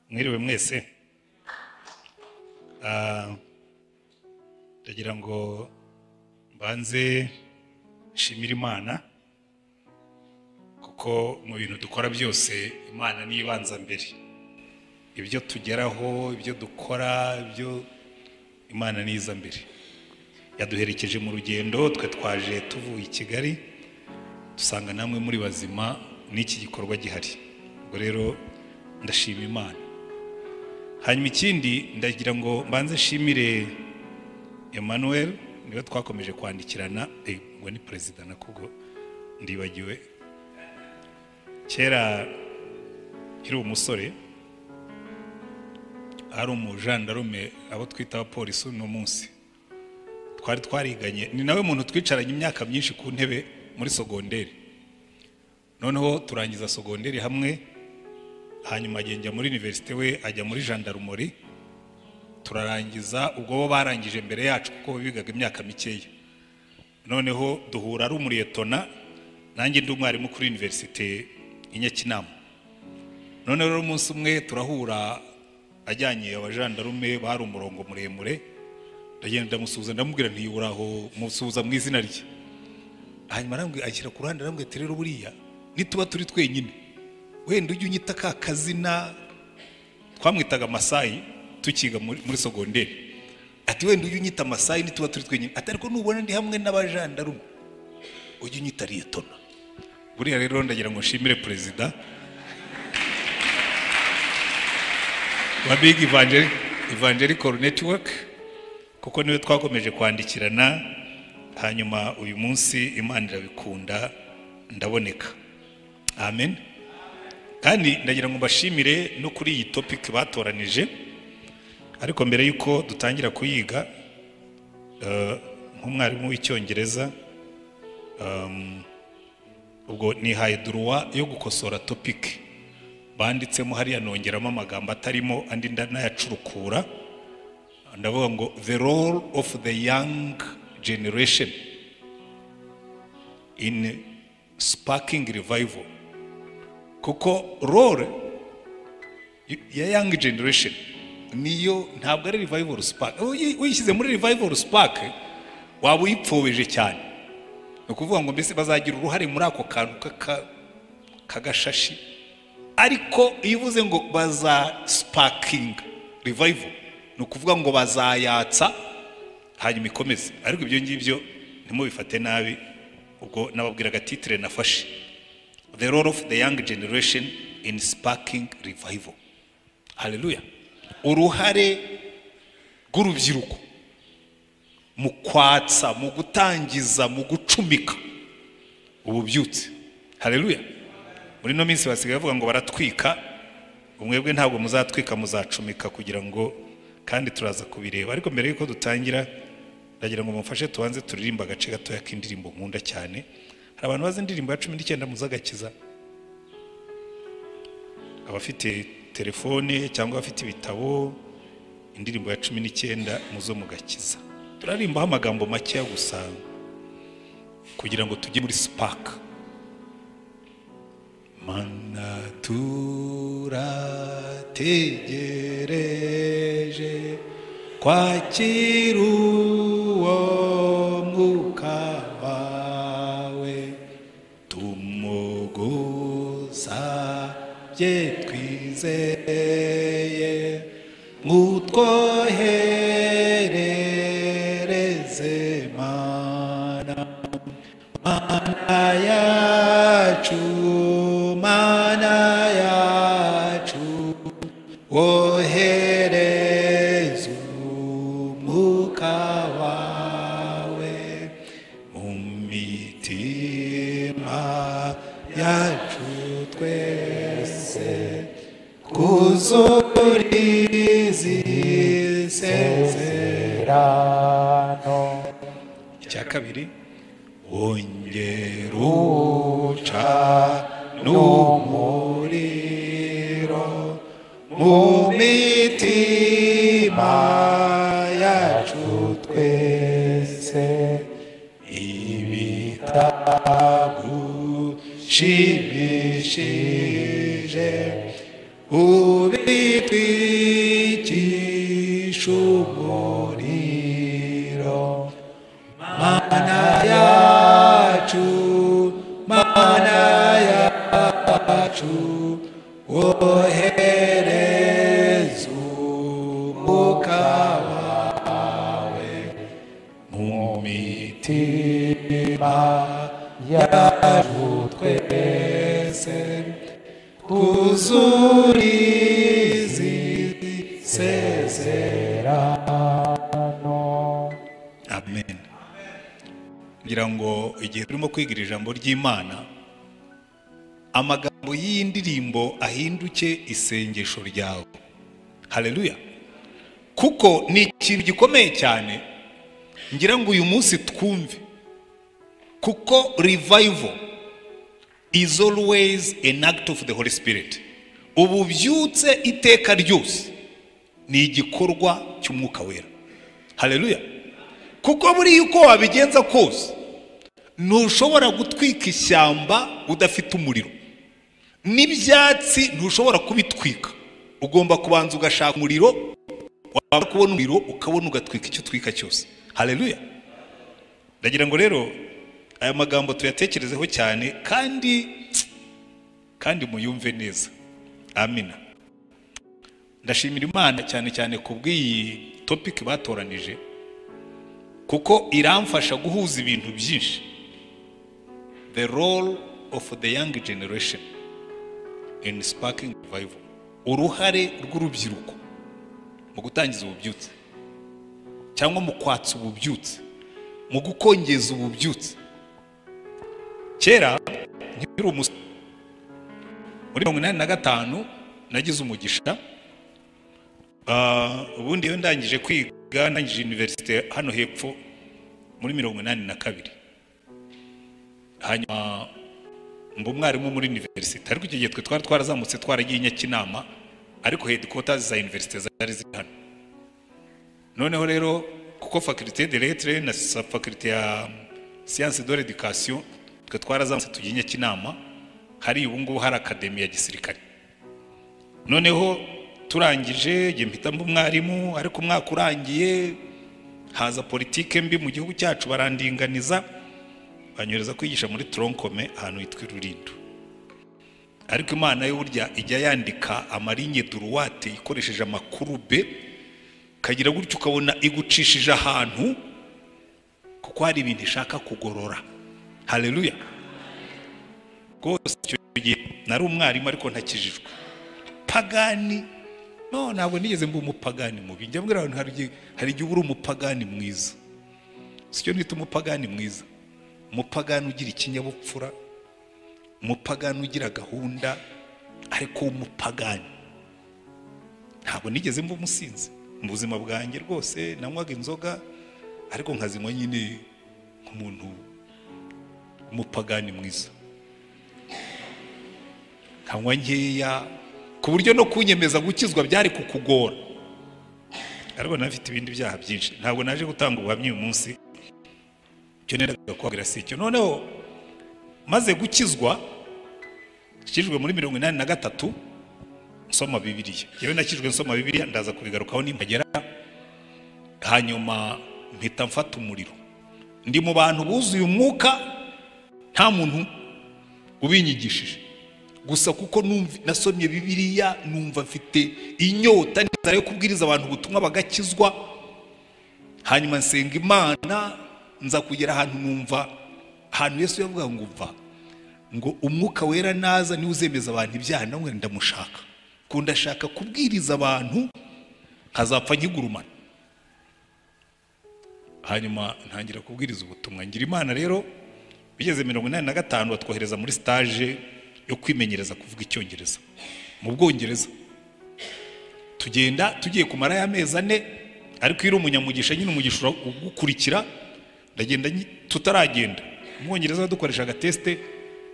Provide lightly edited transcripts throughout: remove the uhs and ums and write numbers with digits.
Mwiriwe mwese. Ndagira ngo mbanze nshimire Imana, kuko mu bintu dukora byose Imana niyo ibanza mbere. Ibyo tugeraho, ibyo dukora, ibyo Imana niyo iza mbere. Yaduherekeje mu rugendo, twe twaje tuvuye i Kigali, dusanga namwe muri bazima n'iki gikorwa gihari. Ubwo rero ndashima Imana. Hanyuma ikindi ndagira ngo mbanze nshimire Emmanuel, niwe twakomeje kwandikirana, ngo ni president nakubwo ndibagiwe. Kera nkiri umusore ari umujandarume, abo twita abapolisi uno munsi, twari twariganye, ni nawe muntu twicaranye imyaka myinshi ku ntebe muri sogonderi. Noneho turangiza sogonderi hamwe, hanyuma agenda muri universite, we ajya muri gendarmerie, turarangiza. Ubwo bo barangije mbere yacu kuko bigaga imyaka mikeya. Noneho duhura ari umuriyetona, nanjye ndi umwarimu kuri universite i Nyakinama. Noneho rero umunsi umwe turahura ajyanye abajandarume, bari umurongo muremure, ndagenda ndamusuhuza, ndamubwira nti uraho, musuhuza mu izina rye. Hanyuma arambwira, ashyira ku ruhande, arambwira ati rero buriya nituba turi twenyine wenda ujye unyita ka kazina twamwitaga Masayi tukiga muri sogonderi, ati wenda ujye unyita Masayi nituba turi twenyine, ati ariko nubona ndi hamwe n'abajandarume ujye unyita Liyetona. Buriya rero ndagira ngo nshimire perezida wa Big Evangelical Network, kuko niwe twakomeje kwandikirana, hanyuma uyu munsi Imana irabikunda ndaboneka. Amen. Kandi ndagira ngo mbashimire no kuri iyi topic batoranije. Ariko mbere yuko dutangira kuyiga, nk'umwarimu w'icyongereza, ubwo nihaye droit yo gukosora topic banditsemo hariya, nongeramo amagambo atarimo, andi ndanayacurukura. Ndavuga ngo the role of the young generation in sparking revival, kuko role ya young generation niyo, ntabwo ari revival spark. Uyishyize muri revival spark waba uyipfobeje cyane. Ni ukuvuga ngo mbese bazagira uruhare muri ako kantu kagashashi, ariko iyo uvuze ngo baza sparking revival, ni ukuvuga ngo bazayatsa hanyuma ikomeze. Ariko ibyo ngibyo ntimubifate nabi, ubwo nababwiraga titre nafashe, the role of the young generation in sparking revival. Haleluya. Uruhare rw'urubyiruko mu kwatsa, mu gutangiza, mu gucumika ububyutse. Haleluya. Muri no minsi basigaye bavuga ngo baratwika, umwebwe ntabwo muzatwika, muzacumika, kugira ngo kandi turaza kubireba. Ariko mbere yuko dutangira ndagira ngo mumfashe tubanze turirimba agace gatoya k'indirimbo nkunda cyane. Hari abantu bazi indirimbo ya 19 muzagakiza? Abafite telefone cyangwa abafite ibitabo, indirimbo ya 19 muzo mugakiza. Turarimbaho amagambo makeya gusa kugira ngo tujye muri spark. Mana turategereje kwakira uwo mwuka wawe, tumugusabye twizeye, ngutwoherereze Mana, Mana yacu, Mana yacu, wohereze umwuka wawe mu mitima yacu twese, kuzuriza isezerano. Icya kabiri, wongera uca n'umuriro mu mitima yacu twese, ibitagushimishije Itwikisha umuriro, Mana yacu, Mana yacu, wohereza umwuka wawe mu mitima yacu twese, twuzurize isezerano. Amen. Ngira ngo igihe turimo kwigira ijambo ry'Imana, amagambo y'iyi ndirimbo ahinduke isengesho ryawe. Haleluya. Kuko ni ikintu gikomeye cyane ngira ngo uyu munsi twumve, kuko revival is always an act of the Holy Spirit. Ububyutse iteka ryose ni igikorwa cy'Umwuka Wera. Haleluya. Kuko buri yuko wabigenza kose, ntushobora gutwika ishyamba udafite umuriro, n'ibyatsi ntushobora kubitwika. Ugomba kubanza ugashaka umuriro, waba kubona umuriro ukabona ugatwika icyo utwika cyose. Haleluya. Ndagira ngo rero aya magambo tuyatekerezeho cyane, kandi muyumve neza. Amina. Ndashimira Imana cyane cyane kubw'iyi topic batoranije, kuko iramfasha guhuza ibintu byinshi. The role of the young generation in sparking revival. Uruhare rw'urubyiruko mu gutangiza ububyutse, cyangwa mu kwatsa ububyutse, mu gukongeza ububyutse. Kera nkiri umusore muri 85 nagize umugisha. Ubundi iyo ndangije kwiga, ndangije universite hano hepfo muri 82, hanyuma mba umwarimu muri universite. Ariko icyo gihe twe twari twarazamutse, twaragiye Nyakinama, ariko headquarters za universite zari ziri hano. Noneho rero kuko faculté de lettres na faculté ya sciences de l'éducation, twe twarazamutse tugiye Nyakinama, hari ubu ngubu hari akademi ya gisirikare. Noneho turangije ngiye mpita mba umwarimu, ariko umwaka urangiye haza politike mbi mu gihugu cyacu, barandinganiza banyohereza kwigisha muri tronc commun ahantu hitwa Rulindo. Ariko Imana yo burya ijya yandika ama ligne droite ikoresheje ama courbe, kagira gutyo ukabona igucishije ahantu, kuko hari ibintu ishaka kugorora. Haleluya. Rwose icyo gihe nari umwarimu ariko ntakijijwe. Pagani no, ntabwo nigeze mba umupagani mubi. Njya mbwira abantu hari igihe uba uri umupagani mwiza. Sicyo nita umupagani mwiza. Umupagani ugira ikinyabupfura, umupagani ugira gahunda, ariko umupagani. Ntabwo nigeze mba umusinzi mu buzima bwanjye rwose. Nanywaga inzoga ariko nkazinywa nyine nk'umuntu umupagani mwiza, nkanywa nkeya ku buryo no kunyemeza gukizwa byari kukugora. Ariko nafite ibindi byaha byinshi, ntabwo naje gutanga ubuhamya uyu munsi, icyo nendaga kubabwira si icyo. Noneho maze gukizwa, nakijijwe muri 83 nsoma Bibiliya. Yewe nakijijwe nsoma Bibiliya, ndaza kubigarukaho nimpagera. Hanyuma mpita mfata umuriro. Ndi mu bantu buzuye umwuka, nta muntu ubinyigishije, gusa kuko nasomye Bibiliya numva mfite inyota n'inzara yo kubwiriza abantu ubutumwa bagakizwa. Hanyuma nsenga Imana, nza kugera ahantu numva ahantu Yesu yavuga ngo mva ngo Umwuka Wera naza niwe uzemeza abantu ibyaha, nawe ndamushaka, ko ndashaka kubwiriza abantu nkazapfa nkigurumana. Hanyuma ntangira kubwiriza ubutumwa. Ngira Imana rero bigeze 85 batwohereza muri stage yo kwimenyereza kuvuga icyongereza mu Bwongereza. Tugenda tugiye kumara y'amezi 4, ariko iyo uri umunyamugisha nyine umugisha ugukurikira. Ndagenda tutaragenda Umwongereza dukoresha agateste,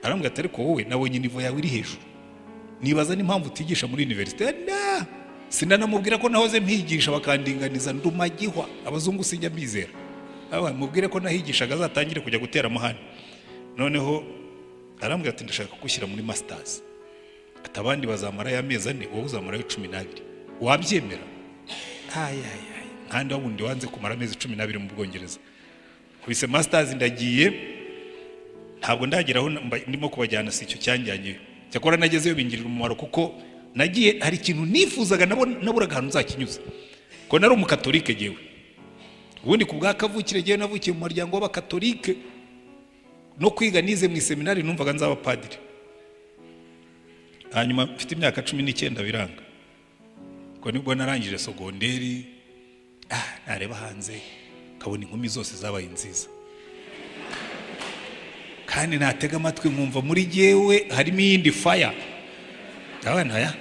arambwira ati ariko wowe nabonye niveau yawe iri hejuru, nibaza n'impamvu utigisha muri universite. Na sinanamubwira ko nahoze mpigisha bakandinganiza ndumagihwa, abazungu sinjya mbizera. Aba mubwire ko nahigishaga azatangire kujya gutera amahane. Noneho arambwira ati ndashaka kugushyira muri masters, ati abandi bazamara y'amezi 4, wowe uzamara 12. Wabyemera? Ay, nkandi wundi wanze kumara amezi 12 mu Bwongereza. Kubise masters ndagiye, ntabwo ndageraho ndimo kubajyana, si icyo cyanjyanyeyo. Cyakora nagezeyo bingirira umumaro, kuko nagiye hari ikintu nifuzaga naburaga ahantu nzakinyuza. Ko nari umukatolike jewe. Ubundi ku bwa kavukire jewe navukiye mu muryango w'abakatolike, no kwiga nize mu seminari numvaga nzaba padiri. Hanyuma mfite imyaka 19 biranga. Ko nibwo narangije sogonderi, nareba hanze kabona inkumi zose zabaye nziza. Kandi natega amatwi nkumva muri jewe harimo iyindi fire. Ndabona ya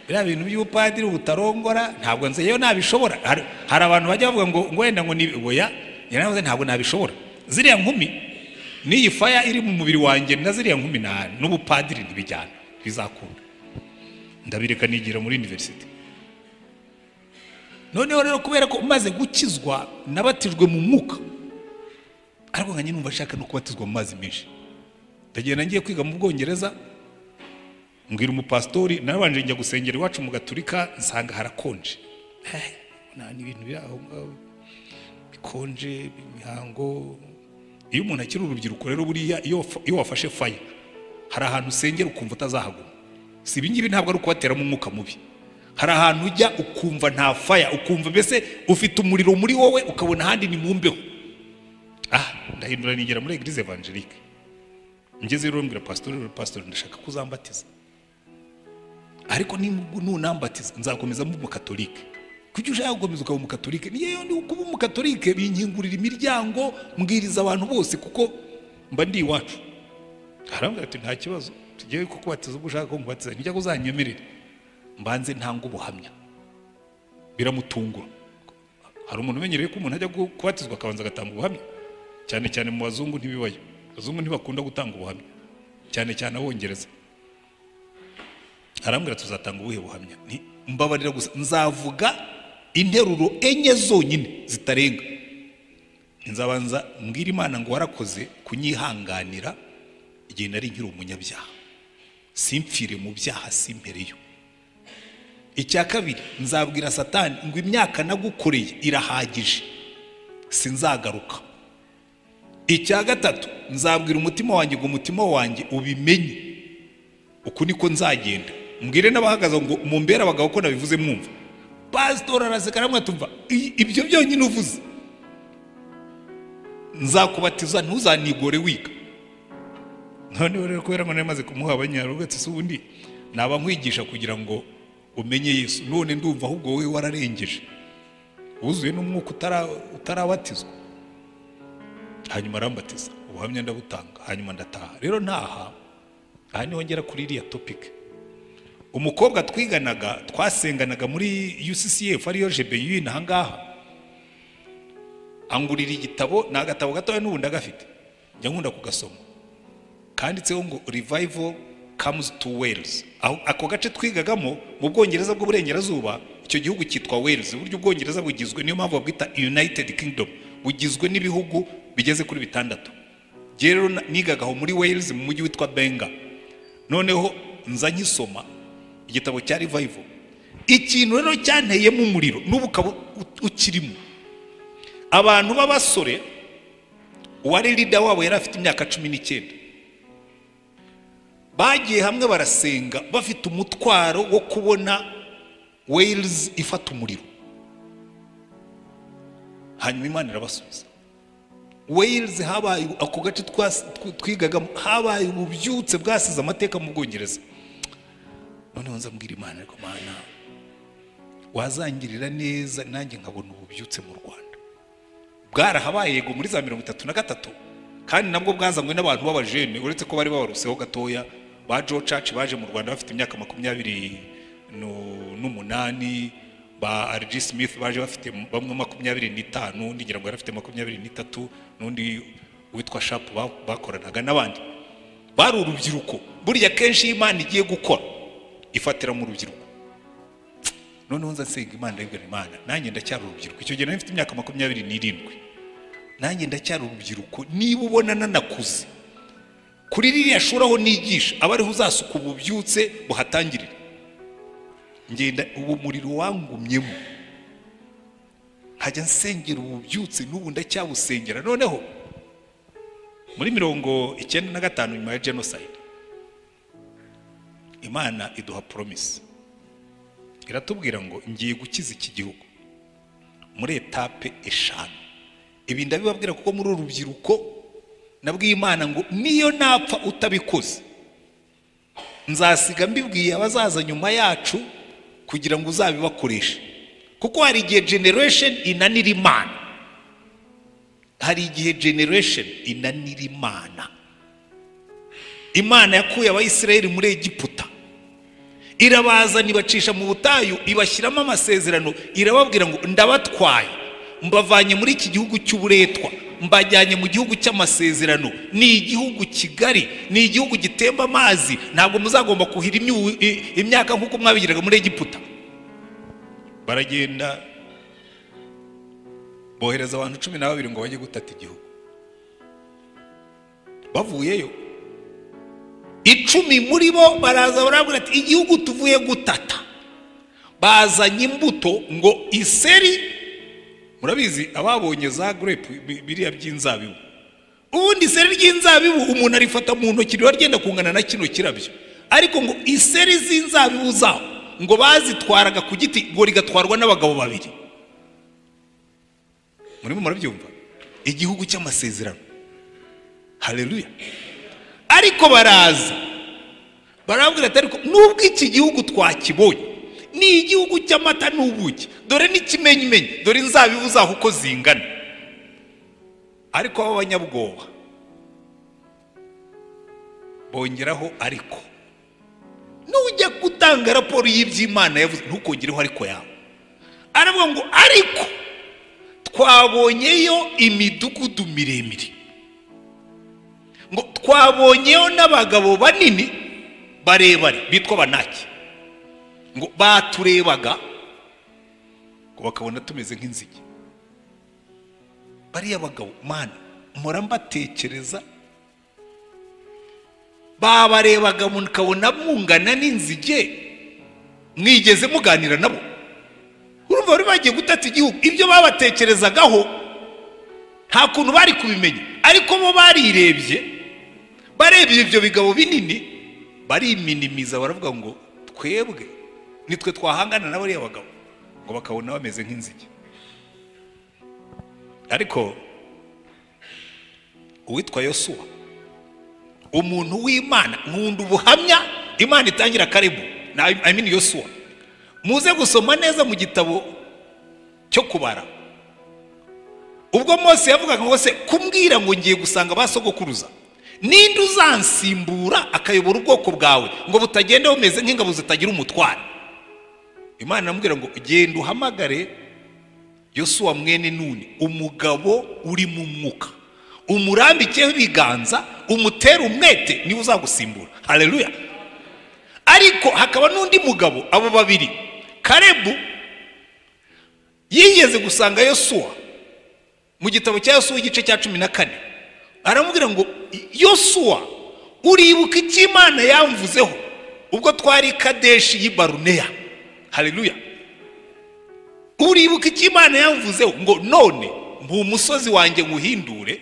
biriya bintu by'ubupadiri butarongora ntabwo nze yewe nabishobora. Hari abantu bajya bavuga ngo wenda ngo ni oya, yaravuze ntabwo nabishobora. Ziriya nkumi n'iyi fire iri mu mubiri wanjye na ziriya nkumi na n'ubupadiri ntibijyana, bizakunda. Ndabireka nigira muri university. Noneho rero kubera ko umaze gukizwa nabatijwe mu mwuka, ariko nkanye numva nshaka no kubatizwa mu mazi menshi. Ndagenda ngiye kwiga mu Bwongereza, mbwira umupastori, nabanje njya gusengera iwacu mu Gaturika, nsanga harakonje. Ni ibintu biri aho ngaho bikonje, imihango. Iyo umuntu akiri urubyiruko rero buriya iyo wafashe fire, hari ahantu usengera ukumva utazahaguma. Si ibi ngibi ntabwo ari ukubateramo umwuka mubi. Hari ahantu ujya ukumva nta fire, ukumva mbese ufite umuriro muri wowe, ukabona ahandi ni mumbeho. Ndahindura nigera muri Eglise Evangelique. Ngeze rero mbwira pastori, ndashaka kuzambatiza. Ariko nunambatiza nzakomeza mba umukatolike. Kuki ushaka gukomeza ukaba umukatolike? Niyo ndi kuba umukatolike binkingurira imiryango, mbwiriza abantu bose kuko mba ndi iwacu. Arambwira ati nta kibazo, tugiye kukubatiza ubwo ushaka ko nkubatiza, nijya kuzanyemerera. Mbanze ntanga ubuhamya. Biramutungura. Hari umuntu umenyereye ko umuntu ajya kubatizwa akabanza agatanga ubuhamya. Cyane cyane mu bazungu ntibibayo. Abazungu ntibakunda gutanga ubuhamya, cyane cyane abongereza. Arambwira tuzatanga ubuhe buhamya? Ni mbabarira gusa nzavuga interuro enye zonyine zitarenga. Nzabanza mbwira Imana ngo warakoze kunyihanganira igihe nari nkiri umunyabyaha, simpfire mu byaha simpereyo. Icya kabiri nzabwira Satani ngo imyaka nagukoreye irahagije, sinzagaruka. Icya gatatu nzabwira umutima wanjye ngo umutima wanjye ubimenye, uku niko nzagenda. Mbwire n'abahagaze ngo mumbere abagabo ko nabivuze mwumva. Pastor araseka aramwe tumva ibyo byonyine uvuze, nzakubatiza ntuzanigore wiga. None rero kubera ngo namaze kumuha abanyarugatse se ubundi naba nkwigisha kugira ngo umenye Yesu, none ndumva ahubwo wowe wararengeje, wuzuye n'umwuka utarabatizwa. Hanyuma arambatiza, ubuhamya ndabutanga, hanyuma ndataha. Rero ntaha, aha niho ngera kuri iriya topic. Umukobwa twiganaga, twasenganaga muri UCCF ariyo GBU n'aha ngaha, angurira igitabo, ni agatabo gatoya n'ubu ndagafite, njya nkunda kugasoma, kanditseho ngo Revival comes to Wales. Ako gace twigagamo mu Bwongereza bw'Uburengerazuba, icyo gihugu cyitwa Wales. Uburyo Ubwongereza bugizwe, niyo mpamvu babwita United Kingdom, bugizwe n'ibihugu bigeze kuri 6. Rero nigagaho muri Wales mu mujyi witwa Bangor. Noneho nza nkisoma igitabo cya Revival. Ikintu rero cyanteyemo umuriro n'ubu ukaba ukirimo. Abantu b'abasore, uwari leader wabo yari afite imyaka 19. Bagiye hamwe barasenga bafite umutwaro wo kubona Wales ifata umuriro. Hanyuma Imana irabasubiza. Wales habaye ako gace twigaga, habaye ububyutse bwasize amateka mu Bwongereza. Noneho nza mbwira Imana, ariko Mana wazangirira neza nanjye nkabona ububyutse mu Rwanda. Bwarahabaye yego muri za 33, kandi nabwo bwazanywe n'abantu b'abajene, uretse ko bari babaruseho gatoya. Ba Joe Church baje mu Rwanda bafite imyaka 28, ba R.G. Smith baje bafite bamwe 25, undi ngira ngo yari afite 23, n'undi witwa Sharp bakoranaga n'abandi. Bari urubyiruko. Burya kenshi Imana igiye gukora ifatira mu rubyiruko. Noneho nza nsenga Imana, ndabwira Imana nanjye ndacyari urubyiruko. Icyo gihe nari mfite imyaka 27, nanjye ndacyari urubyiruko. Niba ubona nanakuze kuri ririya shuri aho nigisha, aba ariho uzasuka ububyutse buhatangirira. Ngenda uwo muriro wangumyemo, nkajya nsengera ububyutse, n'ubu ndacyabusengera. Noneho muri 95 nyuma ya genocide, Imana iduha promise, iratubwira ngo ngiye gukiza iki gihugu muri etape 5. Ibi ndabibabwira kuko muri uru rubyiruko nabwiye Imana ngo niyo napfa utabikoze nzasiga mbibwiye abazaza nyuma yacu kugira ngo uzabibakoreshe. Kuko hari igihe generation inanira Imana, hari igihe generation inanira Imana. Imana yakuye Abayisiraheli muri Egiputa, irabazana ibacisha mu butayu, ibashyiramo amasezerano, irababwira ngo ndabatwaye, mbavanye muri iki gihugu cy'uburetwa, mbajyanye mu gihugu cy'amasezerano. Ni igihugu kigari, ni igihugu gitemba amazi, ntabwo muzagomba kuhira imyaka nk'uko mwabigiraga muri Egiputa. Baragenda bohereza abantu 12 ngo bajye gutata igihugu. Bavuyeyo 10 muri bo baraza barabwira ati igihugu tuvuye gutata, bazanye imbuto ngo iseri. Murabizi ababonye za grape biriya by'inzabibu, ubundi iseri ry'inzabibu umuntu arifata mu ntoki riba ryenda kungana na kino kirabyo, ariko ngo iseri z'inzabibu zaho ngo bazitwaraga ku giti ngo rigatwarwa n'abagabo 2. Murimo murabyumva? Igihugu cy'amasezerano. Haleluya. Ariko baraza barabwira ati ariko nubwo iki gihugu twakibonye ni igihugu cy'amata n'ubuki, dore n'ikimenyimenyi, dore inzabibu zaho uko zingana. Ariko abanyabwoba bongeraho ariko nujya gutanga raporo y'iby'Imana yavuze ntukongereho ariko yawe. Aravuga ngo ariko twabonyeyo imidugudu miremire, ngo twabonyeyo n'abagabo banini barebare bitwa Banaki, ngo baturebaga ngo bakabona tumeze nk'inzige. Bariya bagabo mana mpora mbatekereza, babarebaga mukabona mungana n'inzige, mwigeze muganira nabo? Urumva bari bagiye gutata igihugu, ibyo babatekerezagaho nta kuntu bari kubimenya, ariko bo barirebye, barebye ibyo bigabo binini bariminimiza, baravuga ngo twebwe nitwe twahangana n'abariya bagabo, ngo bakabona bameze nk'inzige. Ariko uwitwa Yosuwa, umuntu w'Imana, nkunda ubuhamya Imana itangira karibu na I mean Yosuwa. Muze gusoma neza mu gitabo cyo kubara, ubwo Mose yavugaga ngo se kumbwira ngo ngiye gusanga basogokuruza, ninde uzansimbura akayobora ubwoko bwawe ngo butagenda bumeze nk'ingabo zitagira umutware? Imana iramubwira ngo genda uhamagare Yosuwa mwene Nuni, umugabo uri mu mwuka, umurambikeho ibiganza, umutere umwete, niwe uzagusimbura. Haleluya. Ariko hakaba n'undi mugabo, abo babiri, Kalebu yigeze gusanga Yosuwa mu gitabo cya Yosuwa igice cya 14, aramubwira ngo Yosuwa uribuka icyo Imana yamvuzeho ubwo twari Kadeshi y'i Baruneya? Haleluya. Uribuka icyo Imana yamvuzeho ngo none mu musozi wanjye nguhindure?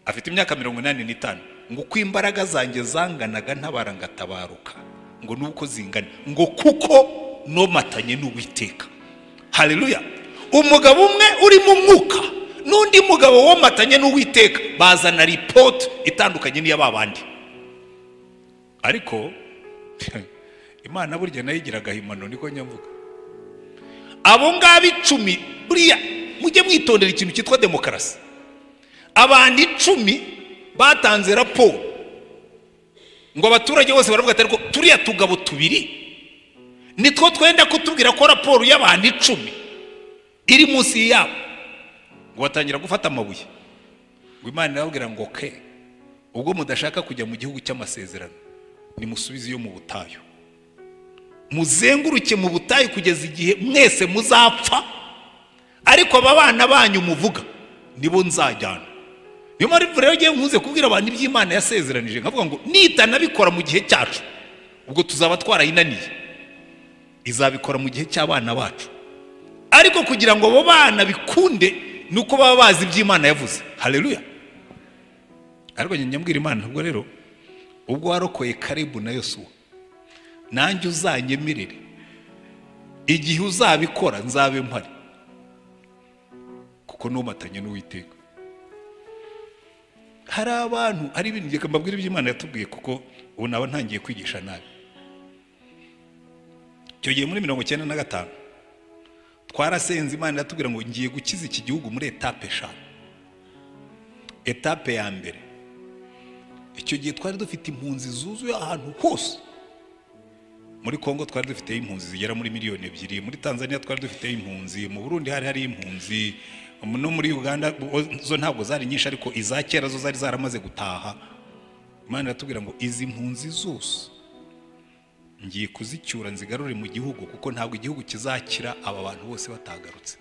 Afite imyaka 85, ngo uko imbaraga zanjye zanganaga ntabara ngatabaruka, ngo nuko zingana, ngo kuko nomatanye n'Uwiteka. Haleluya. Umugabo umwe uri mu mwuka n'undi mugabo womatanye n'Uwiteka bazana report itandukanye n'iya babandi. Ariko Imana burya nayo igira agahimano, niko nyamvuga. Abo ngabo 10, buriya mujye mwitondera ikintu cyitwa demokarasi. Abantu 10 batanze raporo ngo abaturage bose baravuga ati ariko turiya tugabo 2 nitwo twenda kutubwira ko raporo y'abantu 10 iri munsi yabo, ngo batangira gufata amabuye. Ngo Imana irababwira ngo ke ubwo mudashaka kujya mu gihugu cy'amasezerano, nimusubize iyo mu butayu, muzenguruke mu butayu kugeza igihe mwese muzapfa, ariko aba bana banyu muvuga nibo nzajyana. Niyo mpamvu rero ngiye nkunze kubwira abantu iby'Imana yasezeranije, nkavuga ngo nitanabikora mu gihe cyacu ubwo tuzaba twarayinaniye. Izabikora mu gihe cy'abana bacu. Ariko kugira ngo abo bana bikunde nuko baba bazi iby'Imana yavuze. Haleluya. Ariko njye mbwira Imana, ubwo rero ubwo warokoye Kalebu na Yosuwa, nanjye uzanyemerere igihe uzabikora nzabe mpari, kuko numatanye n'Uwiteka. Hari abantu, hari ibintu reka mbabwire iby'Imana yatubwiye, kuko ubu naba ntangiye kwigisha nabi. Icyo gihe muri 95 twarasenze Imana iratubwira ngo ngiye gukiza iki gihugu muri etape 5. Etape ya mbere, icyo gihe twari dufite impunzi zuzuye ahantu hose. Muri Kongo twari dufite impunzi zigera muri 2 miliyoni, muri Tanzania twari dufite impunzi, mu Burundi hari impunzi, no muri Uganda zo ntabwo zari nyinshi, ariko iza kera zo zari zaramaze gutaha. Imana iratubwira ngo izi mpunzi zose ngiye kuzicyura nzigarure mu gihugu, kuko ntabwo igihugu kizakira aba bantu bose batagarutse.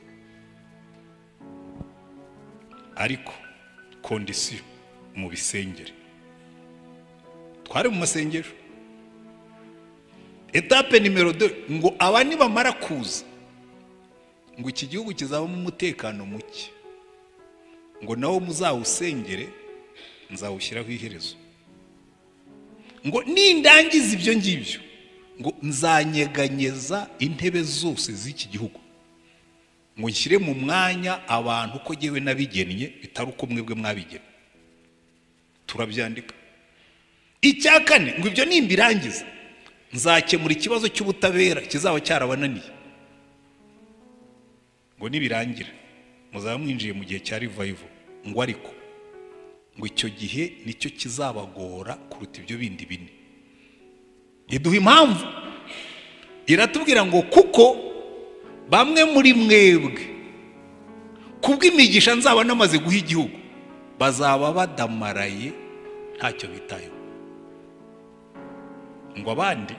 Ariko kondisiyo mu bisengere, twari mu masengesho. Etape nimero 2, ngo aba nibamara kuza ngo iki gihugu kizabamo umutekano muke, ngo nawo muzawusengere nzawushyiraho iherezo. Ngo nindangiza ibyo ngibyo ngo nzanyeganyeza intebe zose z'iki gihugu, ngo nshyire mu mwanya abantu uko jyewe nabigennye, bitari uko mwebwe mwabigennye. Turabyandika. Icya kane, ngo ibyo nimbirangiza nzakemura ikibazo cy'ubutabera kizaba cyarabananiye. Ngo nibirangira muzaba mwinjiye mu gihe cya revival, ngo ariko ngo icyo gihe nicyo kizabagora kuruta ibyo bindi bine. Iduha impamvu, iratubwira ngo kuko bamwe muri mwebwe kubw'imigisha nzaba namaze guha igihugu bazaba badamaraye ntacyo bitayeho, ngo abandi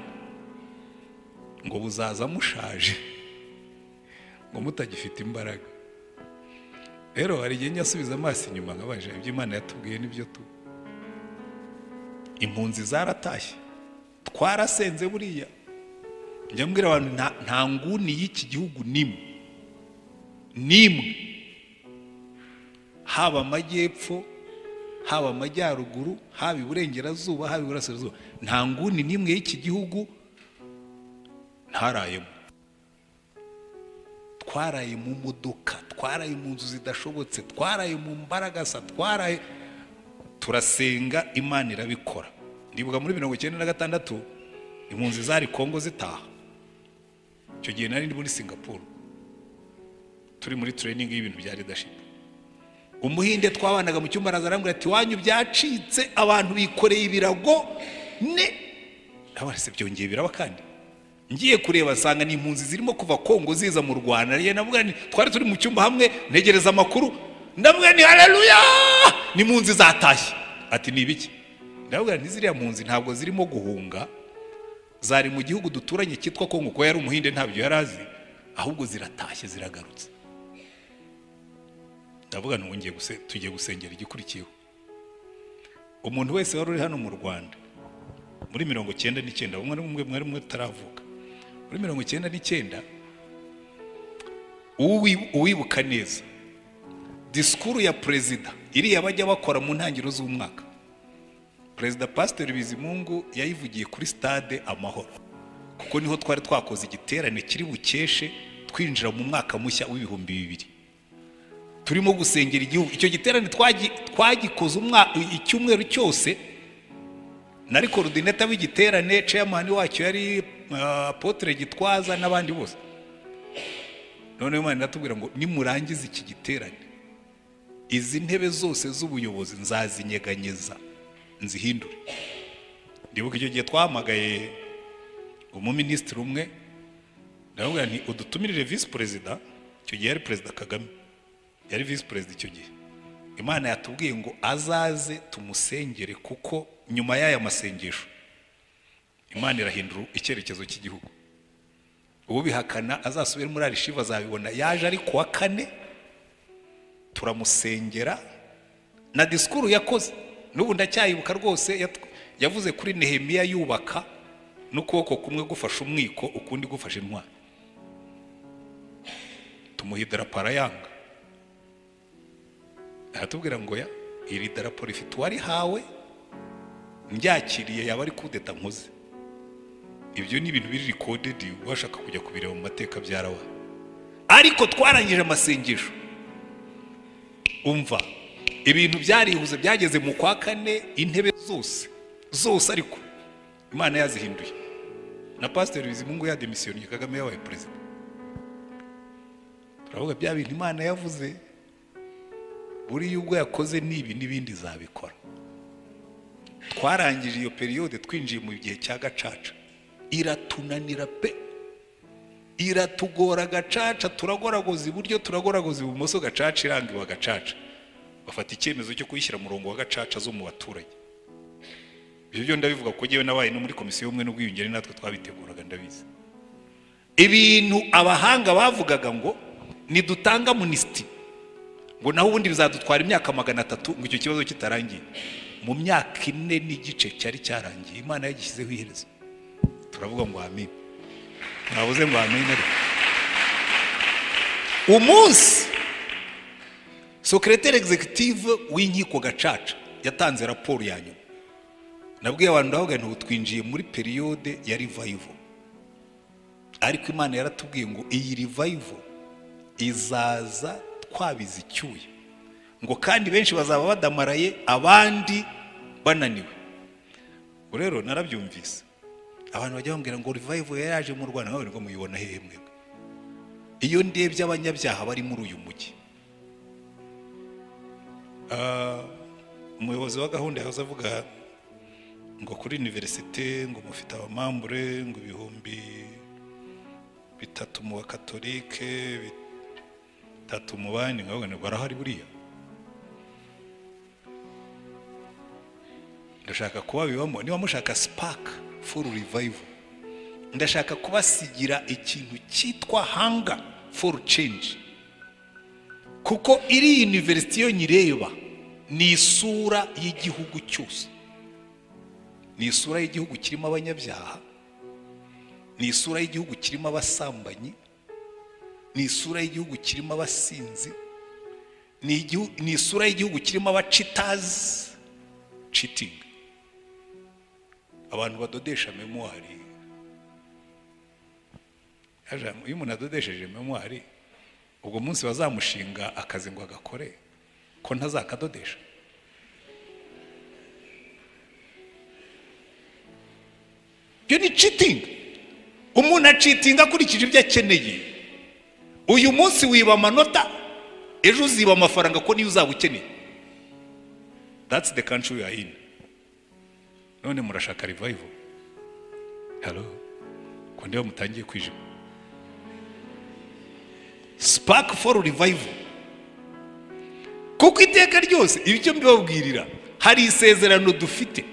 ngo buzaza mushaje, ngo mutagifite imbaraga. Rero hari igihe nyasubiza amaso inyuma nkabaje ibyo Imana yatubwiye nibyo tu. Impunzi zaratashye, twarasenze buriya. Njya mbwira abantu nta nguni y'iki gihugu nimwe nimwe, haba amajyepfo, haba amajyaruguru, haba iburengerazuba, haba iburasirazuba, nta nguni nimwe y'iki gihugu ntarayemo. Twaraye mu modoka, twaraye mu nzu zidashobotse, twaraye mu mbaragasa, twaraye turasenga, Imana irabikora. Ndibuka muri 96 impunzi zari Kongo zitaha. Icyo gihe nari ndi muri Singapore, turi muri training y'ibintu bya leadership. Umuhinde twabanaga mu cyumba araza arambwira ati wanyu byacitse, abantu bikoreye ibirago ne. Abarese byongeye biraba kandi. Ngiye kureba nsanga ni impunzi zirimo kuva Kongo ziza mu Rwanda. Yeye navuga ni twari turi mu cyumba hamwe ntegereza amakuru, ndavuga ni haleluya, ni impunzi zatashye. Ati ni ibiki? Ndavuga nti ziriya mpunzi ntabwo zirimo guhunga, zari mu gihugu duturanye cyitwa Kongo, ko yari umuhinde ntabyo yarazi, ahubwo ziratashye ziragarutse. Ndavuga nti ngiye tugiye gusengera igikurikiyeho. Umuntu wese wari uri hano mu Rwanda muri 99, umwe umwe mwari mwe taravuka muri 99, uwibuka neza disikuru ya perezida iriya bajya bakora mu ntangiriro z'umwaka, Perezida Pasteur Bizimungu yayivugiye kuri stade Amahoro, kuko niho twari twakoze igiterane kiri bukeshe twinjira mu mwaka mushya w'2000, turimo gusengera igihugu. Icyo giterane twagikoze icyumweru cyose. Nari coordinator w'igiterane, chairman wacyo yari Apotre Gitwaza n'abandi bose. None Imana iratubwira ngo nimurangiza iki giterane, izi ntebe zose z'ubuyobozi nzazinyeganyeza nzihindure. Ndibuka icyo gihe twahamagaye umuminisitiri umwe, ndavuga nti udutumirire vice president. Icyo gihe yari Perezida Kagame, yari vice president icyo gihe. Imana yatubwiye ngo azaze tumusengere, kuko nyuma y'aya masengesho Imana irahindura icyerekezo cy'igihugu. Ubu bihakana azasubira muri arishiva azabibona. Yaje ari kuwa kane, turamusengera na disikuru yakoze n'ubu ndacyayibuka rwose. Yavuze kuri Nehemiya yubaka n'ukuboko kumwe gufashe umwiko ukundi gufashe intwaro. Tumuha idarapo arayanga, aratubwira ngo ya iri darapo rifite uwarihawe, ndyakiriye yaba ari kudeta nkoze. Ibyo ni ibintu biri recorded, washaka kujya kubireba mu mateka byarabaye. Ariko twarangije amasengesho, umva ibintu byarihuze, byageze mu kwa kane intebe zose zose, ariko Imana yazihinduye. Na Pastor Bizimungu yademisiyoniye, Kagame yabaye president. Turavuga bya bintu Imana yavuze, buri ubwo yakoze nibi n'ibindi zabikora. Twarangije iyo periode, twinjiye mu gihe cya gacaca, iratunanira pe, iratugora gacaca, turagoragoza iburyo, turagoragoza ibumoso, gacaca irangiwa gacaca. Bafata icyemezo cyo kuyishyira mu murongo wa gacaca zo mu baturage. Ibyo byo ndabivuga ko ngewe nabaye no muri komisiyo y'ubumwe n'ubwiyunge, natwe twabiteguraga, ndabizi. Ibintu abahanga bavugaga ngo nidutanga amnesty ngo naho ubundi bizadutwara imyaka 300 ngo icyo kibazo kitarangiye, mu myaka 4 n'igice cyari cyarangiye. Imana yagishyizeho iherezo. Turavuga ngo amen. Mwabuze ngo amen. Ariko umunsi secrétaire executive w'inkiko gacaca yatanze raporo ya nyuma, nabwiye abantu ndavuga nti twinjiye muri periode ya revival. Ariko Imana yaratubwiye ngo iyi revival izaza twabize icyuya, ngo kandi benshi bazaba badamaraye abandi bananiwe. Rero narabyumvise abantu bajya bambwira ngo revival yaraje mu Rwanda, nkawe ngo muyibona hehe mwebwe? Iyo ndebye abanyabyaha bari muri uyu mujyi, umuyobozi wa gahunda yahoze avuga ngo kuri universite ngo mufite abamambure ngo 3000 mu bakatolike, 3 mu bandi, nkavuga ngo barahari buriya. Ndashaka kubabibamo, niba mushaka spark for revival, ndashaka kubasigira ikintu cyitwa hunger for change. Kuko iri university yo nyireba ni isura y'igihugu cyose, ni isura y'igihugu kirimo abanyabyaha, ni isura y'igihugu kirimo abasambanyi, ni isura y'igihugu kirimo abasinzi, ni isura y'igihugu kirimo abacitazi, cheating, abantu badodesha memoire. Iyo umuntu adodesheje memoire, ubwo munsi bazamushinga akazi ngo agakore, ko ntazakadodesha. Ibyo ni cheating. Umuntu acitinga akurikije ibyo akeneye. Uyu munsi wiba amanota, ejo uziba amafaranga ko niyo uzaba ukeneye. That's the country we are in. None murashaka revival? Hello? Ko ndeba mutangiye kwijima. Spark for revival. Kuko iteka ryose ibyo mbibabwirira, hari isezerano dufite.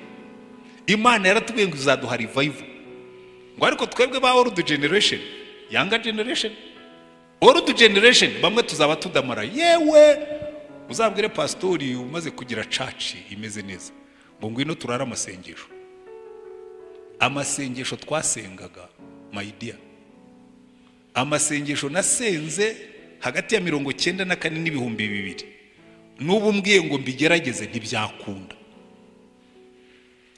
Imana yaratubwiye ngo izaduha revival. Ngo ariko twebwe ba old generation, younger generation, old generation bamwe tuzaba tudamara. Yewe uzabwire pastori umaze kugira church imeze neza ngo ngwino turara amasengesho. Amasengesho twasengaga, my dear, amasengesho nasenze hagati ya 94 n'ibihumbi 2000, n'ubu mbwiye ngo mbigerageze ntibyakunda.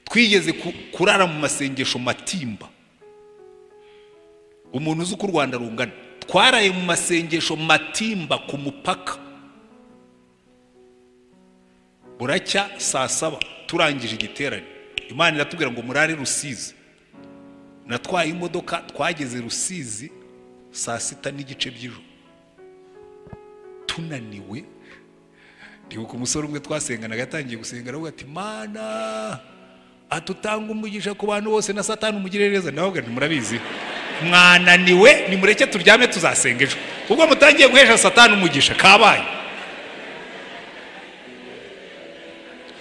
Twigeze kurara mu masengesho matimba, umuntu uzi uko u Rwanda rungana, twaraye mu masengesho matimba ku mupaka, buracya saa 7 turangije igiterane. Imana iratubwira ngo murare Rusizi. Natwaye imodoka, twageze Rusizi saa 6:15 by'ijoro, tunaniwe. Ndibuka umusore umwe twasenganaga yatangiye gusenga aravuga ati Mana atutanga umugisha ku bantu bose na Satani umugirire neza. Ndavuga nti murabizi mwananiwe, nimureke turyame tuzasenga ejo. Ubwo mutangiye guhesha Satani umugisha kabaye.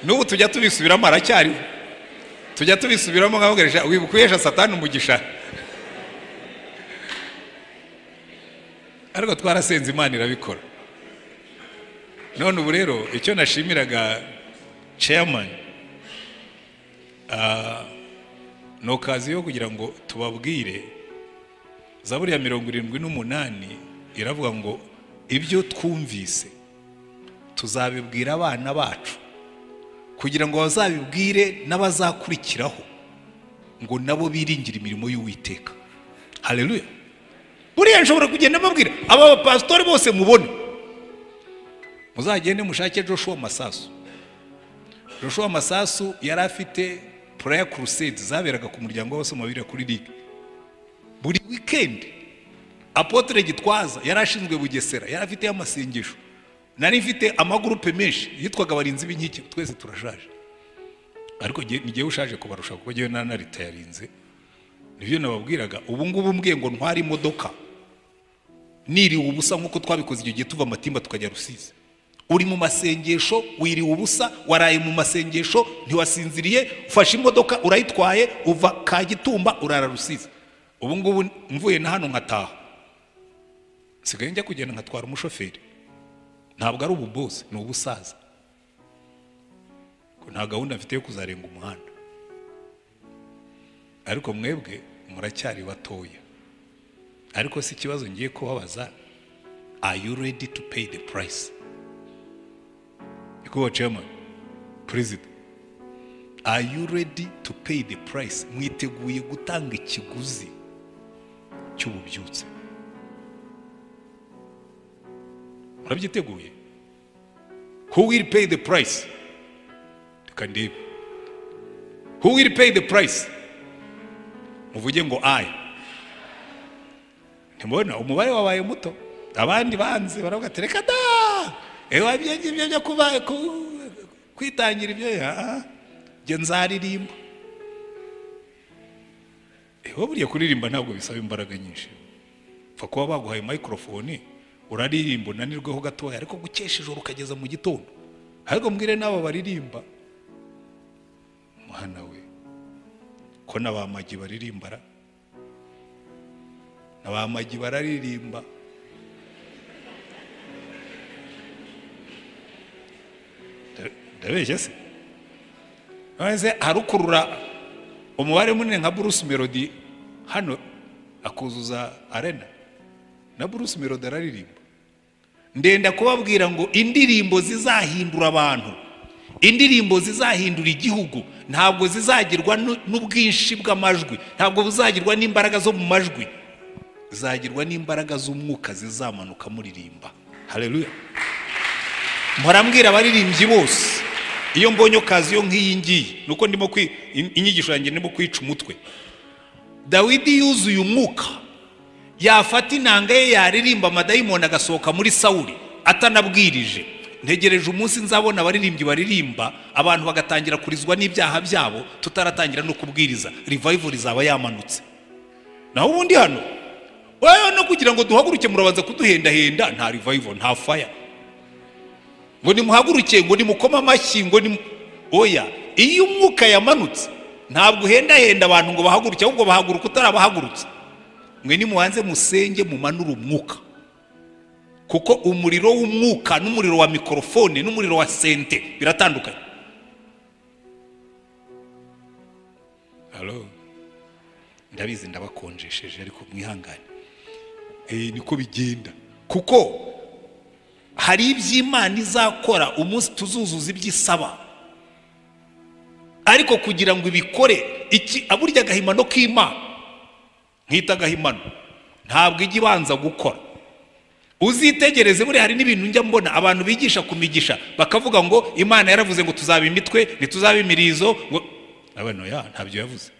N'ubu tujya tubisubiramo, aracyariho, tujya tubisubiramo nkavuga wibuka uhesha Satani umugisha. Ariko twarasenze Imana irabikora. None ubu rero icyo nashimiraga chairman, Ni occasion yo kugira ngo tubabwire. Zaburi ya 78 iravuga ngo ibyo twumvise tuzabibwira abana bacu, kugira ngo bazabibwire n'abazakurikiraho, ngo nabo biringire imirimo y'Uwiteka. Haleluya. Buriya nshobora kugenda mbabwira aba bapasitori bose mubone, muzagende mushake Joshua Masasu. Joshua Masasu yari afite prayer crusade zaberaga ku muryango w'abasoma Bibiliya kuri Ligue buri weekend. Apotre Gitwaza yari ashinzwe Bugesera, yari afite amasengesho. Nari mfite amagurupe menshi yitwaga abarinzi b'inkike. Twese turashaje, ariko ngiye ushaje kubarusha kuko ngiye nanaritayarinze. Nibyo nababwiraga. Ubu ngubu mbwiye ngo ntware imodoka niriwe ubusa nkuko twabikoze icyo gihe tuva Matimba tukajya Rusizi. Uri mu masengesho, wiriwe ubusa, waraye mu masengesho, ntiwasinziriye, ufashe imodoka urayitwaye, uva Kagitumba urara Rusizi. Ubu ngubu mvuye na hano nkataha, nsigaye njya kugenda nkatwara umushoferi. Ntabwo ari ububosi, ni ubusaza. Nta gahunda mfite yo kuzarenga umuhanda. Ariko mwebwe muracyari batoya. Ariko si ikibazo ngiye kubabaza, are you ready to pay the price? Nyakubahwa chairman, president, are you ready to pay the price? Mwiteguye gutanga ikiguzi cy'ububyutse? Murabyiteguye? Who will pay the price? Reka ndebe. Who will pay the price? Muvuge ngo I. Ntimubona umubare wabaye muto, abandi banze baravuga ati reka da, ewa ibyo byo kuba kwitangira ibyo, njye nzaririmba. Ewa buriya kuririmba ntabwo bisaba imbaraga nyinshi, pfa kuba baguhaye microphone uraririmba unanirweho gatoya, ariko gukesha ijoro ukageza mu gitondo. Ariko mbwire n'abo baririmba, mwana we, ko n'abamagi baririmbara, n'abamagi bararirimba. Ndabeshya se? None harukurura umubare munini nka Bruce Melody hano akuzuza arena, na Bruce Melody araririmba. Ndenda kubabwira ngo indirimbo zizahindura abantu, indirimbo zizahindura igihugu, ntabwo zizagirwa n'ubwinshi bw'amajwi, ntabwo buzagirwa n'imbaraga zo mu majwi, zagirwa n'imbaraga z'umwuka zizamanuka muririmba. Haleluya. Murambwira abaririmbyi bose, iyo mbonye okaziyo nk'iyi ngiyi, nuko ndimo inyigisho yanjye ndimo kwica umutwe. Dawidi yuzuye umwuka, yafata inanga ye yaririmba amadayimoni agasohoka muri Sawuli atanabwirije. Ntegereje umunsi nzabona abaririmbyi baririmba abantu bagatangira kurizwa n'ibyaha byabo tutaratangira no kubwiriza. Revival izaba yamanutse. Naho ubundi hano wewe no kugira ngo duhaguruke murabanza kuduhendahenda, nta revival, nta fire. Ngo nimuhaguruke, ngo nimukoma amashyi, ngo ni oya. Iyo umwuka yamanutse ntabwo uhendahenda abantu ngo bahaguruke, ahubwo bahaguruka utarabahagurutse. Mwe nimubanze musenge mumanure umwuka, kuko umuriro w'umwuka n'umuriro wa mikrofone n'umuriro wa sente biratandukanye. Hello, ndabizi ndabakonjesheje, ariko mwihangane. Niko bigenda, kuko hari iby'Imana izakora umunsi tuzuzuza iby'isaba. Ariko kugira ngo ibikore, iki aburya agahimano k'Imana nkita agahimano, ntabwo ijya ibanza gukora. Uzitegereze, buri hari n'ibintu njya mbona abantu bigisha kumigisha bakavuga ngo Imana yaravuze ngo tuzaba imitwe ntituzaba imirizo, ngo abano ya ntabyo yavuze.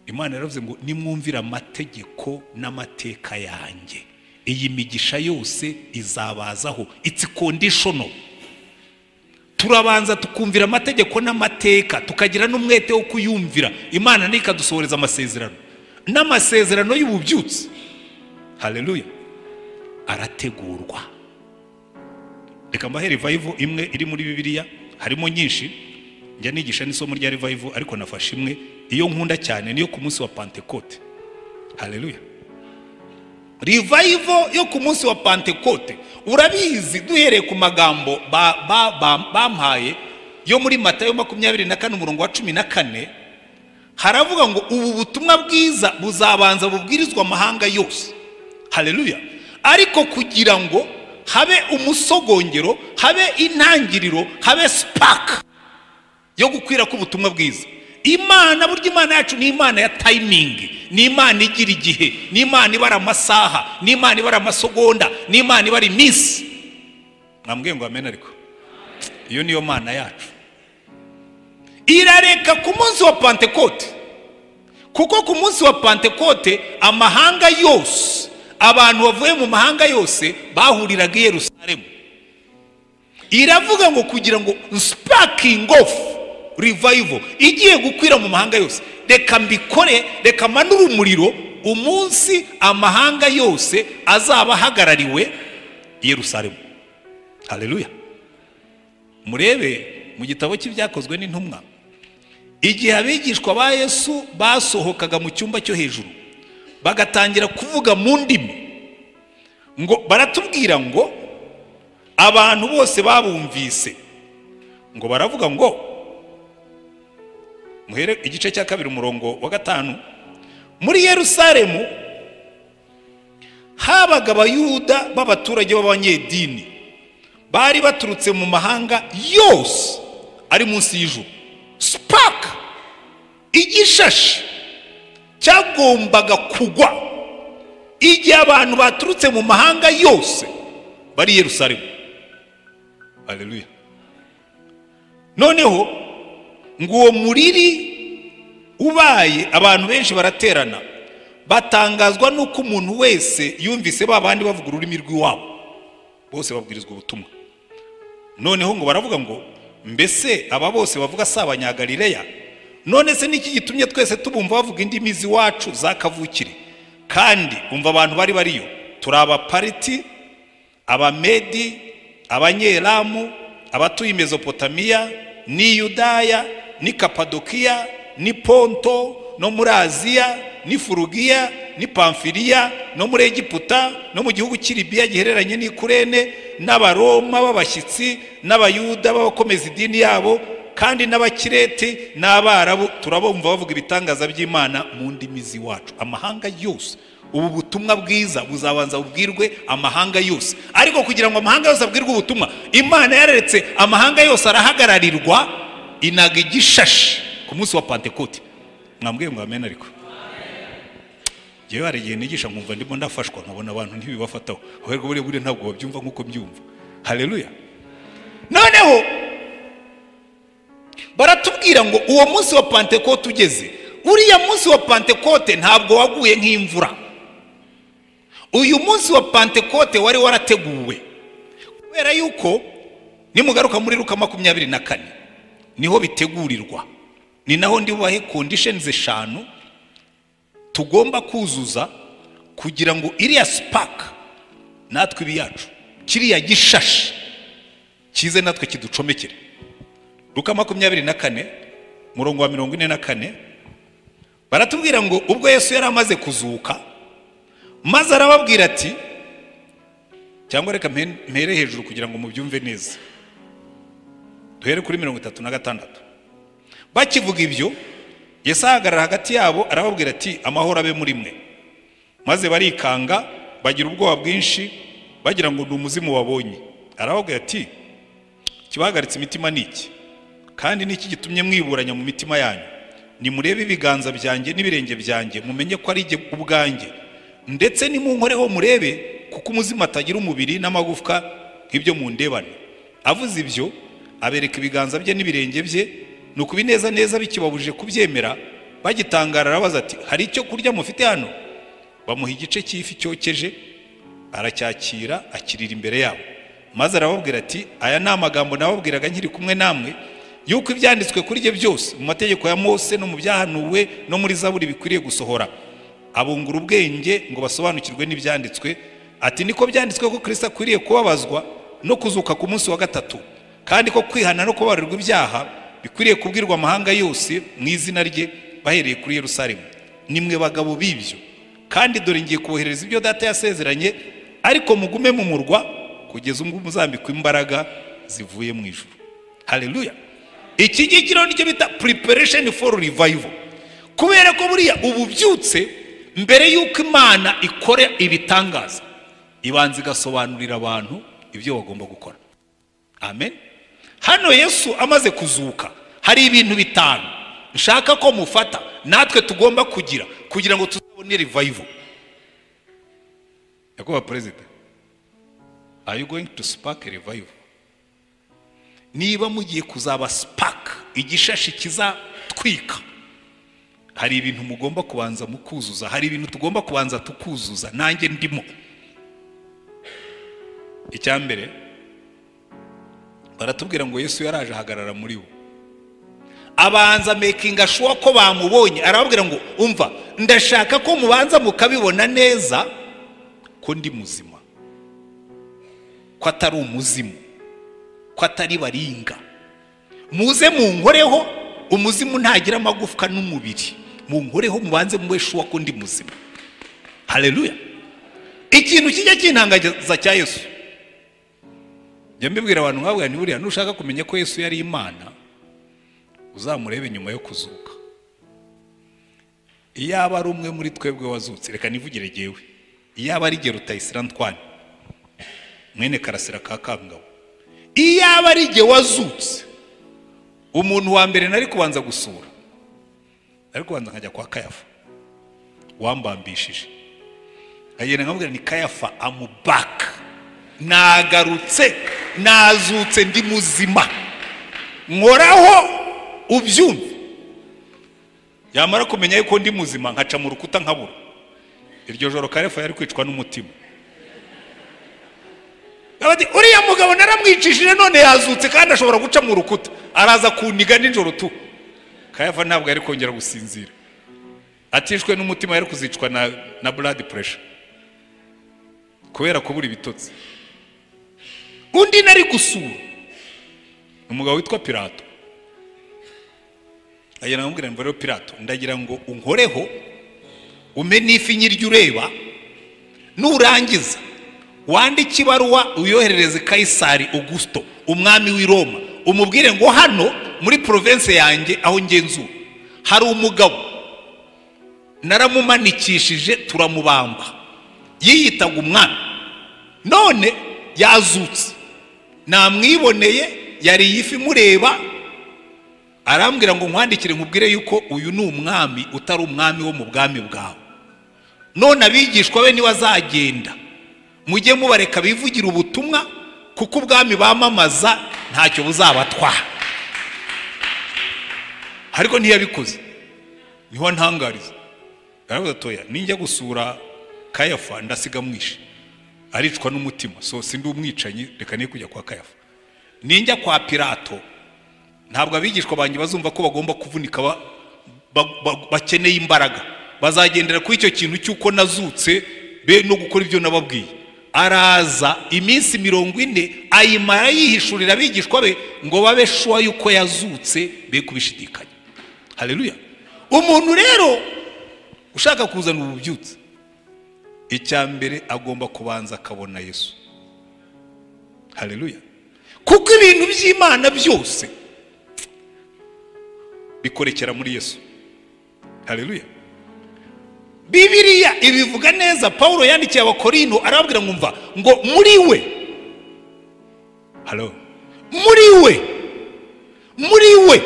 Imana yaravuze ngo nimwumvira amategeko n'amateka yanjye, iyi migisha yose izabazaho. It's conditional. Turabanza tukumvira amategeko n'amateka, tukagira n'umwete wo kuyumvira, Imana nikadusohoreza amasezerano. N'amasezerano y'ububyutse, haleluya, arategurwa. Reka mbahe revival imwe iri muri Bibiliya, harimo nyinshi, njya nigisha n'isomo rya revival, ariko nafashe imwe iyo nkunda cyane, niyo ku munsi wa Pentecote. Haleluya. Revival yo ku munsi wa Pentecote, urabizi, duhereye ku magambo bampaye yo muri Matayo 24 umurongo wa 14, Haravuga ngo ubu butumwa bwiza buzabanza bubwirizwa amahanga yose. Haleluya. Ariko kugira ngo habe umusogongero, habe intangiriro, habe spark yo gukwira k'ubutumwa bwiza. Imana, burya Imana yacu ni Imana ya timing, ni Imana igira igihe, ni Imana ibara amasaha, ni Imana ibara amasegonda, ni Imana ibara iminsi. Mwambwiye ngo amen? Ariko iyo niyo Mana yacu. Irareka ku munsi wa Pantekote, kuko ku munsi wa Pantekote amahanga yose, abantu bavuye mu mahanga yose bahuriraga i Yerusalemu. Iravuga ngo kugira ngo sparking off revival igiye gukwira mu mahanga yose, reka mbikore, reka manure umuriro umunsi amahanga yose azaba ahagarariwe i Yerusalemu. Haleluya. Murebe mu gitabo cy'Ibyakozwe n'Intumwa, igihe abigishwa ba Yesu basohokaga mu cyumba cyo hejuru bagatangira kuvuga mu ndimi, ngo baratubwira ngo abantu bose babumvise, ngo baravuga ngo, muhere igice cya 2 umurongo wa 5, muri Yerusalemu habaga Abayuda b'abaturage b'abanyedini bari baturutse mu mahanga yose ari munsi y'ijuru. Spark, igishashi cyagombaga kugwa igihe abantu baturutse mu mahanga yose bari Yerusalemu. Haleluya. Noneho ngo uwo muriri ubaye, abantu benshi baraterana, batangazwa nuko umuntu wese yumvise ba bandi bavuga ururimi rw'iwabo, bose babwirizwa ubutumwa. Noneho ngo baravuga ngo mbese aba bose bavuga si Abanyagalileya? None se niki gitumye twese tubumva bavuga indimi z'iwacu za kavukire? Kandi umva abantu bari bariyo, turi Abapariti, Abamedi, Abanyelamu, abatuye Mezopotamiya, ni Yudaya, ni Kapadokiya, ni Ponto, no muri Aziya, ni Furugiya, ni Pamfiliya, no muri Egiputa, no mu gihugu cy'i Libiya gihereranye n'i Kurene, n'Abaroma b'abashyitsi, n'Abayuda b'abakomeza idini yabo, kandi n'Abakirete n'Abarabu, turabumva bavuga ibitangaza by'Imana mu ndimi z'iwacu. Amahanga yose, ubu butumwa bwiza buzabanza bubwirwe amahanga yose. Ariko kugira ngo amahanga yose abwirwe ubutumwa, Imana yareretse amahanga yose arahagararirwa, inaga igishashi ku munsi wa Pantekote. Mwambwiye ngo amen? Ariko njyewe hari igihe nigisha nkumva ndimo ndafashwa, nkabona abantu ntibibafataho, ahubwo buriya buriya ntabwo babyumva nk'uko mbyumva. Haleluya. Noneho baratubwira ngo uwo munsi wa Pantekote ugeze, uriya munsi wa Pantekote ntabwo waguye nk'imvura. Uyu munsi wa Pantekote wari warateguwe, kubera yuko nimugaruka muri Luka 24 niho bitegurirwa. Ni naho ndi bubahe conditions 5 tugomba kuzuza kugira ngo iriya spark natwe ibi yacu, kiriya gishashi kize natwe kiducomekere. Luka 24 murongo wa 44 baratubwira ngo ubwo Yesu yari amaze kuzuka, maze arababwira ati, cyangwa reka mpere hejuru kugira ngo mubyumve neza, duhere kuri 36. Bakivuga ibyo, Yesu ahagarara hagati yabo arababwira ati, amahoro abe muri mwe. Maze barikanga, bagira ubwoba bwinshi, bagira ngo ni umuzimu wabonye. Arababwira ati, kibahagaritse imitima niki? Kandi niki gitumye mwiburanya mu mitima yanyu? Nimurebe ibiganza byanjye n'ibirenge byanjye, mumenye ko ari jye ubwanjye. Ndetse nimunkoreho murebe, kuko umuzimu atagira umubiri n'amagufwa nk'ibyo mundebana. Avuze ibyo, abereka ibiganza bye n'ibirenge bye. Nuko ibineza neza bikibabujije kubyemera, bagitangara arabaza ati, hari icyo kurya mufite hano? Bamuha igice cy'ifi cyokeje, aracyakira, akirira imbere yabo. Maze arababwira ati, aya ni amagambo nababwiraga nkiri kumwe namwe, yuko ibyanditswe kuri jye byose mu mategeko ya Mose no mu byahanuwe no muri Zaburi bikwiriye gusohora. Abungura ubwenge ngo basobanukirwe n'ibyanditswe, ati niko byanditswe ko Kristo akwiriye kubabazwa no kuzuka ku munsi wa 3, kandi ko kwihana no kubabarirwa ibyaha bikwiriye kubwirwa amahanga yose mu izina rye, bahereye kuri Yerusalemu. Nimwe bagabo b'ibyo, kandi dore ngiye kubohereza ibyo Data yasezeranye, ariko mugume mu murwa kugeza ubwo muzambikwa imbaraga zivuye mu ijuru. Haleluya. Iki ngiki rero nicyo bita preparation for revival. Kubera ko buriya ububyutse mbere y'uko Imana ikora ibitangaza, ibanza igasobanurira abantu ibyo bagomba gukora. Amen. Hano Yesu amaze kuzuka hari ibintu 5 nshaka ko mufata natwe tugomba kugira ngo tuzabone revival. Yakuba president, are you going to spark a revival? Niba mugiye kuzaba spark, igishashi kizatwika, hari ibintu mugomba kubanza mukuzuza, hari ibintu tugomba kubanza tukuzuza, nanjye ndimo. Icyambere baratubwira ngo Yesu yaraje ahagarara muri bo, abanza making sure ko bamubonye, arababwira ngo umva ndashaka ko mubanza mukabibona neza ko ndi muzima, ko atari umuzimu, ko atari baringa, muze munkoreho. Umuzimu ntagira amagufwa n'umubiri, munkoreho mubanze mube sure ko ndi muzima. Haleluya. Ikintu kijya kintangaza cya Yesu, njya mbibwira abantu nkabwira nti buriya nushaka kumenya ko Yesu yari Imana, uzamurebe nyuma yo kuzuka. Iyaba ari umwe muri twebwe wazutse, reka nivugire jyewe, iyaba ari Rutayisire Antoine mwene Karasira ka Kangabo, iyaba ari jye wazutse, umuntu wa mbere nari kubanza gusura, nari kubanza nkajya kwa Kayafa wambambishije, nkagenda nkamubwira ni Kayafa amubaka, nagarutse, nazutse, ndi muzima, nkoraho ubyumve. Yamara kumenya yuko ndi muzima nkaca mu rukuta nkabura. Iryo joro Kayafa yari kwicwa n'umutima. Abati uriya mugabo naramwicishije none yazutse kandi ashobora guca mu rukuta, araza kuniga nijoro tu. Kayafa ntabwo yari kongera gusinzira, atishwe n'umutima, yari kuzicwa na blood pressure kubera kubura ibitotsi. Undi nari gusura umugabo witwa Pilato, agenda amubwira ngo rero Pilato, ndagira ngo unkoreho ume n'ifi nyiryo ureba, nurangiza wandike ibaruwa uyoherereze Kaisari Augusto umwami w'i Roma, umubwire ngo hano muri province yanjye aho ngenzura hari umugabo naramumanikishije turamubamba, yiyitaga umwami, none yazutse, namwiboneye, yariye ifi mureba, arambwira ngo nkwandikire nkubwire yuko uyu ni umwami utari umwami wo mu bwami bwawe, none abigishwa be niwe azagenda, mujye mubareka bivugira ubutumwa kuko ubwami bamamaza ntacyo buzabatwara. Ariko ntiyabikoze, niho ntangariza. Aravuga atoya, ninjya gusura Kayafa ndasiga mwishe, aricwa n'umutima, so sindi umwicanyi, reka niye kujya kwa Kayafa. Ninjya kwa Pilato ntabwo abigishwa banjye bazumva ko bagomba kuvunika, bakeneye imbaraga, bazagendera kuri icyo kintu cy'uko nazutse be no gukora ibyo nababwiye. Araza iminsi 40 ayimara yihishurira abigishwa be ngo babe sure yuko yazutse, be kubishidikanya. Haleluya. Umuntu rero ushaka kuzana ububyutse, icya mbere agomba kubanza akabona Yesu. Haleluya. Kuko ibintu by'Imana byose bikorekera muri Yesu. Haleluya. Bibiliya ibivuga neza. Paulo yandikiye Abakorinto arababwira ngo umva ngo muri we, halo, muri we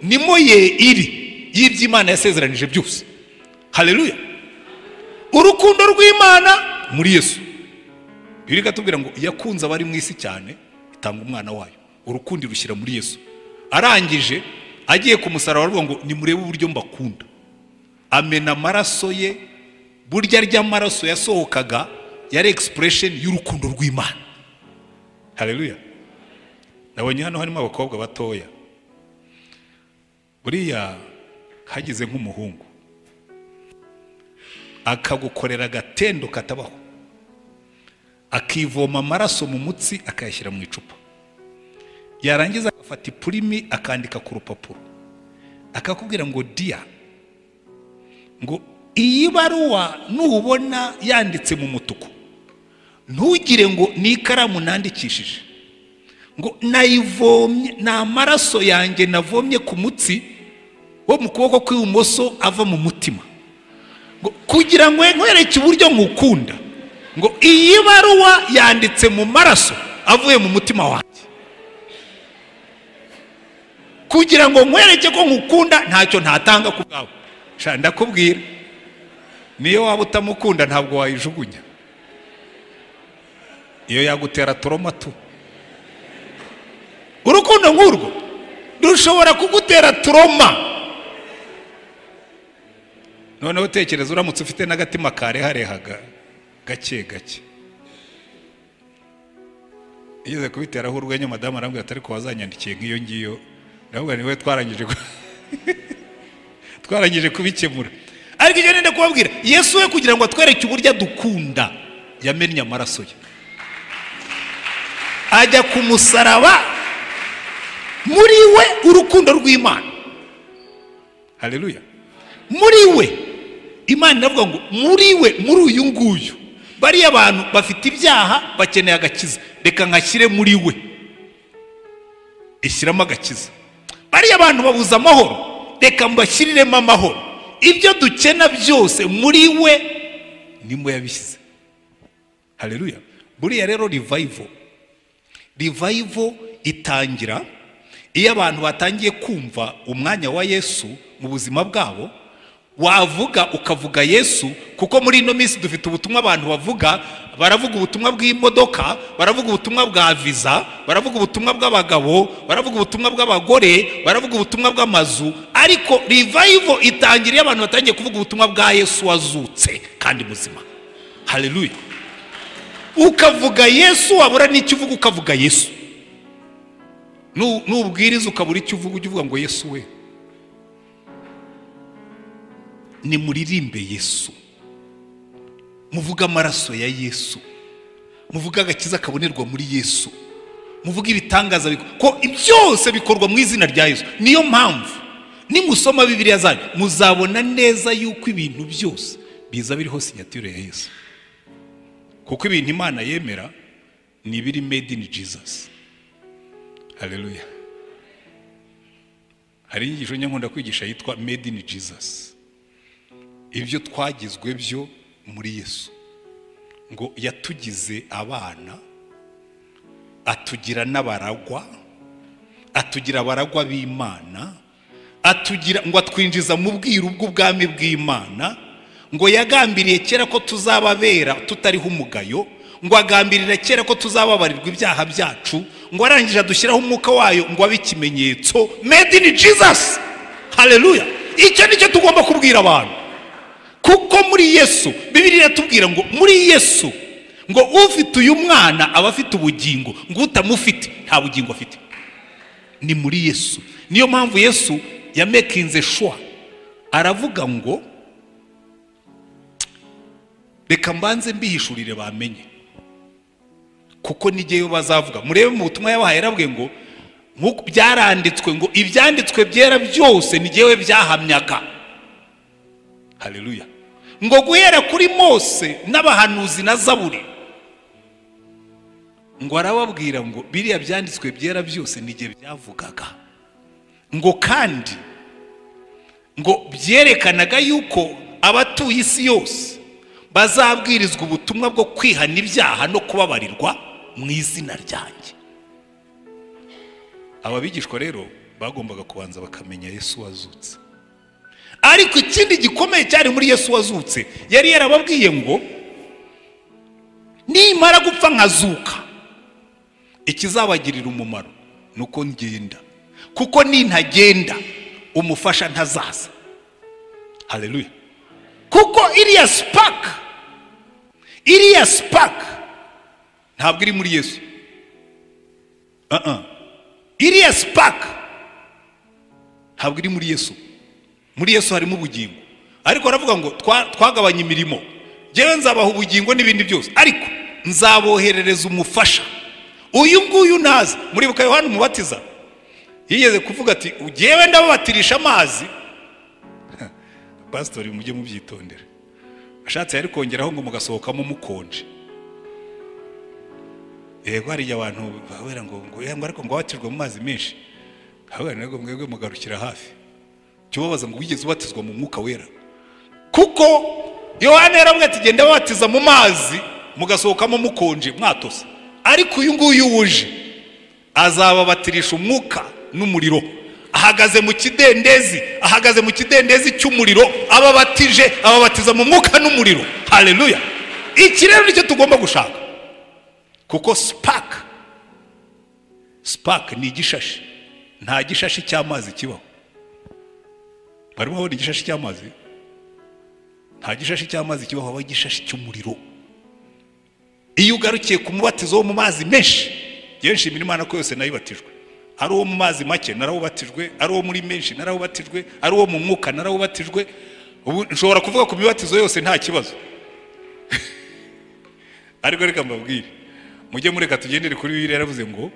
nimo ye iri y'iby'Imana yasezeranije byose. Haleluya. Urukundo rw'Imana muri Yesu. Bibiliya ikatubwira ngo yakunze abari mu isi cyane itanga umwana wayo, urukundo rushyira muri Yesu. Arangije agiye ku musaraba aravuga ngo nimurebe uburyo mbakunda, amena amaraso ye. Burya ry'amaraso yasohokaga yari expression y'urukundo rw'Imana. Haleluya. Nabonye hano harimo abakobwa batoya, buriya hagize nk'umuhungu akagukorera agatendo katabaho, akivoma amaraso mu mutsi akayashyira mu icupa, yarangiza agafata ipurimi akandika ku rupapuro, akakubwira ngo dia, ngo iyi baruwa nubona yanditse mu mutuku ntugire ngo ni ikaramu nandikishije, ngo nayivomye ni amaraso yanjye navomye ku mutsi wo mu kuboko kw'ibumoso ava mu mutima, ngo kugira ngo nkwereke uburyo nkukunda, ngo iyi baruwa yanditse mu maraso avuye mu mutima wanjye, kugira ngo nkwereke ko nkukunda ntacyo ntatanga ku bwawe. Sha ndakubwira, niyo waba utamukunda ntabwo wayijugunya, iyo yagutera trauma tu. Urukundo nk'urwo rushobora kugutera trauma. Noneho utekereza uramutse ufite n'agatima kareharehaga gake gake. Igeze kubiteraho urwenya, madamu arambwira ati ariko wazanyandikiye nk'iyo ngiyo. Ndavuga ni we twarangije kubikemura. Ariko icyo nenda kubabwira, Yesu we kugira ngo atwereke uburyo adukunda, yamennye amaraso ye ajya ku musaraba. Muri we urukundo rw'Imana, haleluya, muri we Imana iravuga ngo muri we, muri uyu nguyu, bariya abantu bafite ibyaha bakeneye agakiza, reka nkashyire muri we, ishyiramo agakiza. Bariya abantu babuza amahoro, reka mbashyiriremo amahoro. Ibyo dukena byose muri we nimo yabishyize. Haleluya. Buriya rero revival itangira iyo abantu batangiye kumva umwanya wa Yesu mu buzima bwabo. Wavuga ukavuga Yesu, kuko muri ino minsi dufite ubutumwa abantu bavuga, baravuga ubutumwa bw'imodoka, baravuga ubutumwa bwa visa, baravuga ubutumwa bw'abagabo, baravuga ubutumwa bw'abagore, baravuga ubutumwa bw'amazu. Ariko revival itangira iyo abantu batangiye kuvuga ubutumwa bwa Yesu wazutse kandi muzima. Haleluya. Ukavuga Yesu, wabura n'icyo uvuga ukavuga Yesu. Nubwiriza ukabura icyo uvuga, ujye uvuga ngo Yesu we. Nimuririmbe Yesu, muvuge amaraso ya Yesu, muvuge agakiza kabonerwa muri Yesu, muvuge ibitangaza ko byose bikorwa mu izina rya Yesu. Niyo mpamvu nimusoma Bibiliya zanyu muzabona neza yuko ibintu byose biza biriho signature ya Yesu, kuko ibintu Imana yemera ni ibiri made in Jesus. Haleluya. Hari inyigisho nkunda kwigisha yitwa made in Jesus. Ibyo twagizwe byo muri Yesu, ngo yatugize abana, atugira n'abaragwa, atugira abaragwa b'Imana, atugira ngo atwinjiza mu bwiru bw'ubwami bw'Imana, ngo yagambiriye kera ko tuzababera tutariho umugayo, ngo agambirira kera ko tuzababarirwa ibyaha byacu, ngo arangije adushyiraho umwuka wayo ngo abe ikimenyetso. Made in Jesus. Haleluya. Icyo nicyo tugomba kubwira abantu, kuko muri Yesu Bibiliya iratubwira ngo muri Yesu ngo ufite uyu mwana aba afite ubugingo, ngo utamufite nta bugingo afite. Ni muri Yesu. Niyo mpamvu Yesu yamekinze shwa, aravuga ngo reka mbanze mbihishurire bamenye, kuko n'igihe bazavuga. Murebe mu butumwa yabahaye yarabwiye ngo nkuko byaranditswe ngo ibyanditswe byera byose ni jyewe byahamyaga. Haleluya. Ngo guhera kuri Mose n'abahanuzi na Zaburi, ngo arababwira ngo biriya byanditswe byera byose ni jye byavugaga, ngo kandi ngo byerekanaga yuko abatuye isi yose bazabwirizwa ubutumwa bwo kwihana ibyaha no kubabarirwa mu izina ryanjye. Aba bigishwa rero bagombaga kubanza bakamenya Yesu wazutse. Ariko ikindi gikomeye cyari muri Yesu wazutse, yari yarababwiye ngo nimara gupfa nkazuka, ikizabagirira umumaro nuko ngenda, kuko nintagenda umufasha ntazaza. Haleluya. Kuko iriya spark ntabwo iri muri Yesu. Iriya spark ntabwo iri muri Yesu. Muri Yesu harimo ubugingo, ariko aravuga ngo twagabanye imirimo, njyewe nzabaha ubugingo n'ibindi byose, ariko nzaboherereza umufasha. Uyu nguyu naza. Muribuka Yohana Umubatiza yigeze kuvuga ati njyewe ndababatirisha amazi. Pastori mujye mubyitondera, ashatse yari kongeraho ngo mugasohokamo mukonje. Yego hari abantu babera ngo ngo ariko ngo watirwe mu mazi menshi, ahubwo mwebwe mugarukira hafi. Cyo babaza ngo wigeze ubatizwa mu mwuka wera? Kuko Yohana yarabwiye ati genda babatiza mu mazi mugasohokamo mukonje mwatose, ariko uyu nguyu wuje azababatirisha umwuka n'umuriro. Ahagaze mu kidendezi, ahagaze mu kidendezi cy'umuriro, ababatije, ababatiza mu mwuka n'umuriro. Haleluya! Iki rero nicyo tugomba gushaka, kuko spark ni igishashi. Nta gishashi cy'amazi kibaho. Barimo babona igishashi cy'amazi? Nta gishashi cy'amazi kibaho, haba igishashi cy'umuriro. Iyo ugarukiye ku mubatizo wo mu mazi menshi, ngewe nshimira Imana ko yose nayibatijwe. Ari uwo mu mazi make narawubatijwe, ari uwo muri menshi narawubatijwe, ari uwo mu mwuka narawubatijwe. Ubu nshobora kuvuga ku mibatizo yose nta kibazo. Ariko reka mbabwire, mujye mureka tugendere kuri Bibiliya. Yaravuze ngo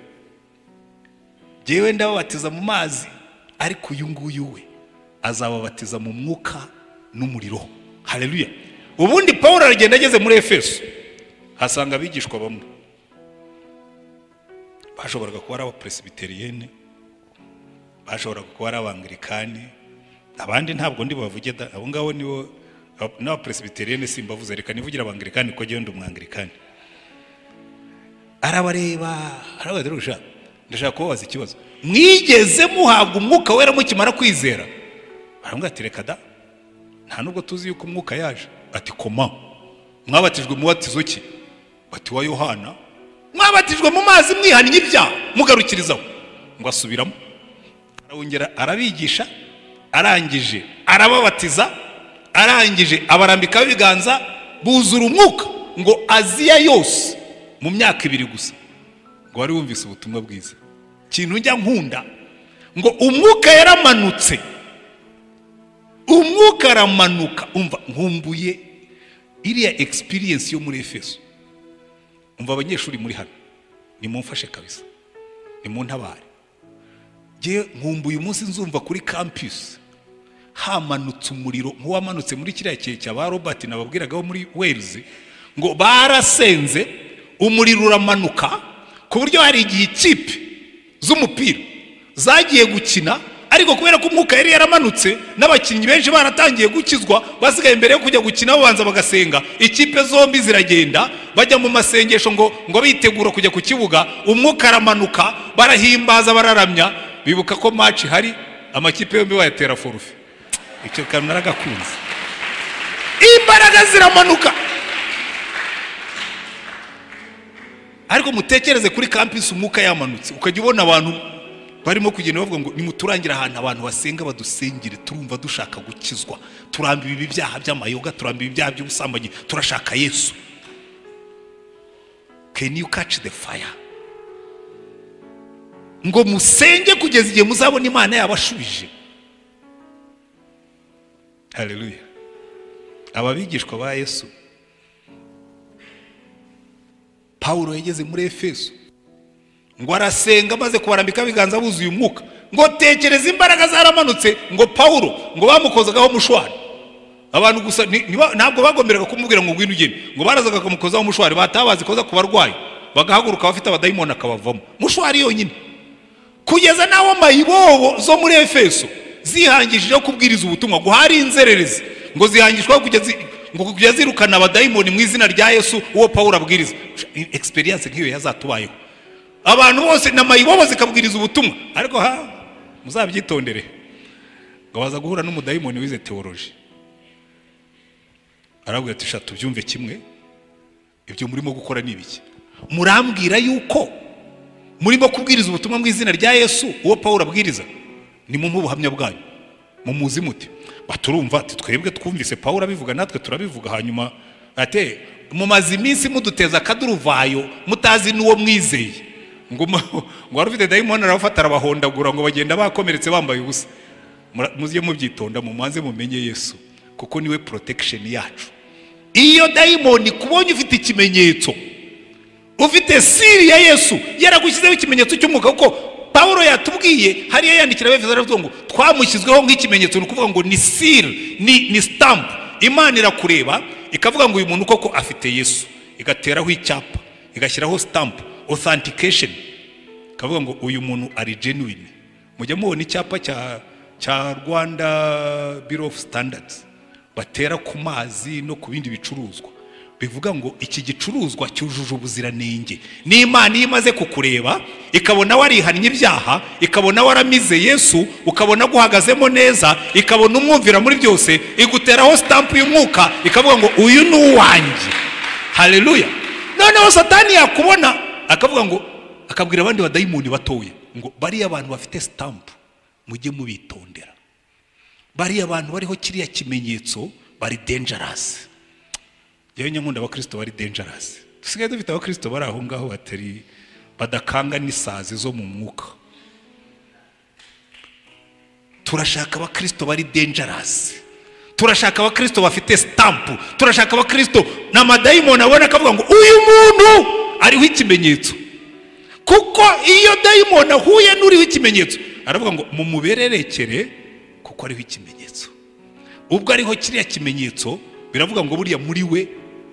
jyewe ndababatiza mu mazi, ariko uyu nguyu we azababatiza mu mwuka n'umuriro. Haleluya! Ubundi Paul aragenda, ageze muri Efeso hasanga abigishwa bamwe bashoboraga kuba ari abapresibiteriyene, bashoboraga kuba ari abangilikani, abandi ntabwo ndi bavuge da, abo ngabo nibo n'abapresibiteriyene simbavuze, reka nivugire abangilikani kuko njyewe ndi umwangilikani. Arabareba, arabareba, ndashaka kubabaza ikibazo: mwigeze muhabwa umwuka wera mukimara kwizera? Baramubwira ati reka da, nta nubwo tuzi yuko umwuka yaje. Ati koma mwabatijwe mubatizo ki? Bati wa Yohana. Mwabatijwe mu mazi mwihannye ibyaha mugarukirizaho? Ngo asubiramo, arongera arabigisha, arangije arababatiza, arangije abarambikaho ibiganza, buzura umwuka. Ngo Aziya yose mu myaka 2 gusa ngo wari wumvise ubutumwa bwiza. Ikintu njya nkunda, ngo umwuka yaramanutse, umwuka aramanuka. Umva, nkumbuye iriya experience yo muri Efeso. Umva, abanyeshuri muri hano, nimumfashe kabisa, nimuntabare. Ngewe nkumbuye umunsi nzumva kuri campus hamanutse umuriro nk'uwamanutse muri kiriya kihe cya ba Robert nababwiragaho muri Wales. Ngo barasenze, umuriro uramanuka, ku buryo hari igihe ikipe z'umupira zagiye gukina, ariko kubera ko umwuka yari yaramanutse n'abakinnyi benshi baratangiye gukizwa, basigaye mbere yo kujya gukina babanza bagasenga. Ikipe zombi ziragenda, bajya mu masengesho ngo bitegura kujya ku kibuga, umwuka aramanuka, barahimbaza, bararamya, bibuka ko match hari, amakipe yombi bayatera forfait. Icyo kantu naragakunze, imbaraga ziramanuka. Ariko mutekereze kuri campus umwuka yamanutse, ukajya ubona abantu barimo kugenda bavuga ngo nimuturangire ahantu abantu basenga badusengere, turumva dushaka gukizwa, turambiwe ibi byaha by'amayoga, turambiwe ibyaha by'ubusambanyi, turashaka Yesu. Can you catch the fire? Ngo musenge kugeza igihe muzabona Imana yabashubije. Haleluya! Aba bigishwa ba Yesu, Pawulo yageze muri Efeso, ngo arasenga, amaze kubarambika ibiganza buzuye umwuka. Ngo tekereza, imbaraga zaramanutse, ngo Pawulo ngo bamukozagaho mushwari abantu gusa, ntabwo bagomeraga kumubwira ngo ngwino ugende. Ngo barazaga bakamukozaho mushwari, bataha bazikoza ku barwayi bagahaguruka, abafite abadayimoni akabavamo, mushwari yonyine. Kugeza n'aho mayibobo zo muri Efeso zihangishijeho kubwiriza ubutumwa, ngo hari inzererezi, ngo zihangishwaho ngo kujya zirukana abadayimoni mu izina rya Yesu uwo Pawulo abwiriza. Experience nk'iyo yazatubayeho, abantu bose na mayibobo zikabwiriza ubutumwa. Ariko ha, muzabyitondere, ngo baza guhura n'umudayimoni wize théologie, arabwira ati sha, tubyumve kimwe, ibyo murimo gukora ni ibiki? Murambwira yuko murimo kubwiriza ubutumwa mu izina rya Yesu uwo Pawulo abwiriza? Ni mu ubuhamya bwanyu, mumuzi muti? Baturumva ati twebwe twumvise Pawulo abivuga, natwe turabivuga. Hanyuma ate mumaze iminsi muduteza akaduruvayo, mutazi n'uwo mwizeye. Ngo wari ufite dayimoni arabafata, arabahondagura, ngo bagenda bakomeretse, bambaye ubusa. Mujye mubyitonda, mumanze mumenye Yesu, kuko niwe protection yacu. Iyo dayimoni kubonye ufite ikimenyetso, ufite seal ya Yesu, yaragushyizeho ikimenyetso cy'umwuka, kuko Pawulo yatubwiye hariya yandikira Abefeso, aravuga ngo twamushyizweho nk'ikimenyetso. Ni ukuvuga ngo ni seal, ni stamp. Imana irakureba ikavuga ngo uyu muntu koko afite Yesu, igateraho icyapa, igashyiraho stamp, authentication, ikavuga ngo uyu muntu ari genuine. Mujya mubona icyapa cya cya Rwanda Bureau of Standards batera ku mazi no ku bindi bicuruzwa, bivuga ngo iki gicuruzwa cyujuje ubuziranenge. N'Imana iyo imaze kukureba ikabona warihannye ibyaha, ikabona waramize Yesu, ukabona guhagazemo neza, ikabona umwumvira muri byose, iguteraho stamp y'umwuka, ikavuga ngo uyu ni uwanjye. Haleluya. Noneho Satani yakubona akavuga ngo, akabwira abandi badayimoni batoye ngo bariya abantu bafite stamp mujye mubitondera, bariya abantu bariho kiriya kimenyetso bari dangerous. Yewe nyankunda abakristo bari dangerous. Dusigaye dufite abakristo bari aho ngaho batari badakanga n'isazi zo mu mwuka. Turashaka abakristo bari dangerous, turashaka abakristo bafite stamp, turashaka abakristo n'amadayimoni abona akavuga ngo uyu muntu ariho ikimenyetso. Kuko iyo dayimoni ahuye n'uriho ikimenyetso aravuga ngo mumubererekere kuko ariho ikimenyetso. Ubwo ariho kiriya kimenyetso biravuga ngo buriya muri we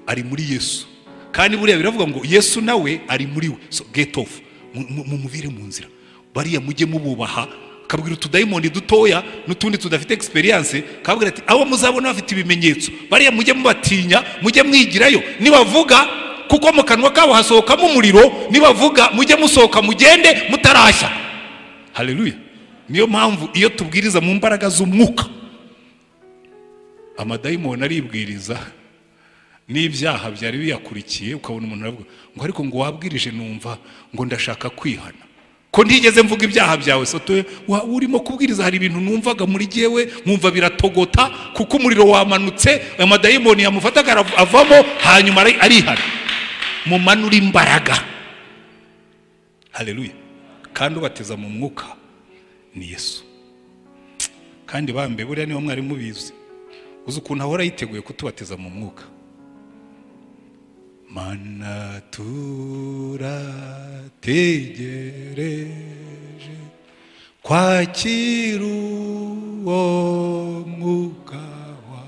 ari muri Yesu, kandi buriya biravuga ngo Yesu nawe ari muri we. So get off, mumuvire mu nzira, bariya mujye mububaha. Kabwira utudayimoni dutoya n'utundi tudafite experience, kabwira ati abo muzabona bafite ibimenyetso bariya mujye mubatinya, mujye mwigirayo, nibavuga kuko mu kanwa kabo hasohokamo umuriro, nibavuga mujye musohoka mugende mutarashya. Haleluya. Niyo mpamvu iyo tubwiriza mu mbaraga z'umwuka, amadayimoni aribwiriza n'ibyaha byari biyakurikiye. Ukabona umuntu aravuga ngo ariko ngo wabwirije numva ngo ndashaka kwihana, ko ntigeze mvuga ibyaha byawe. Soto urimo kubwiriza hari ibintu numvaga muri jyewe nkumva biratogota kuko umuriro wamanutse, amadayimoni yamufataga avamo, hanyuma arihana. Mumanura imbaraga. Haleluya. Kandi ubateza mu mwuka ni Yesu. Kandi bambe buriya niba mwari mubizi, uzi ukuntu ahora yiteguye kutubateza mu mwuka. Mana turategereje kwakira uwo mwuka wa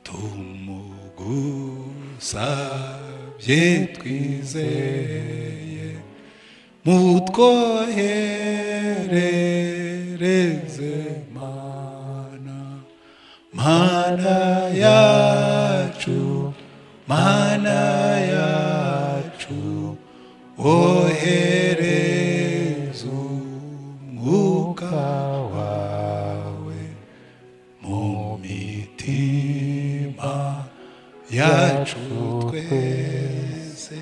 tumugusabye twizeye, mutwoherereze mana, mana yacu, mana yacu, ohereza umwuka wawe mu mitima yacu twese,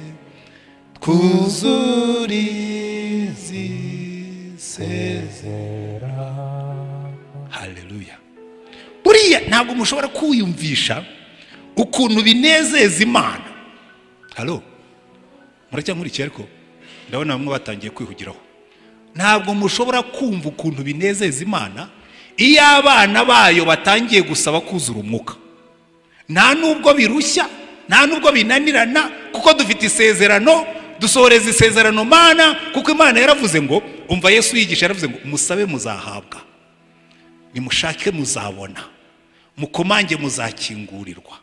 twuzurize isezerano. Haleluya. Buriya ntabwo mushobora kwiyumvisha ukuntu binezeza Imana. Halo, muracyankurikiye? Ariko ndabona bamwe batangiye kwihugiraho. Ntabwo mushobora kumva ukuntu binezeza Imana iyo abana bayo batangiye gusaba kuzura umwuka. Nta nubwo birushya, nta nubwo binanirana, kuko dufite isezerano, dusohoreza isezerano Mana, kuko Imana yaravuze ngo, umva Yesu yigisha yaravuze ngo musabe muzahabwa, nimushake muzabona, mukomange muzakingurirwa.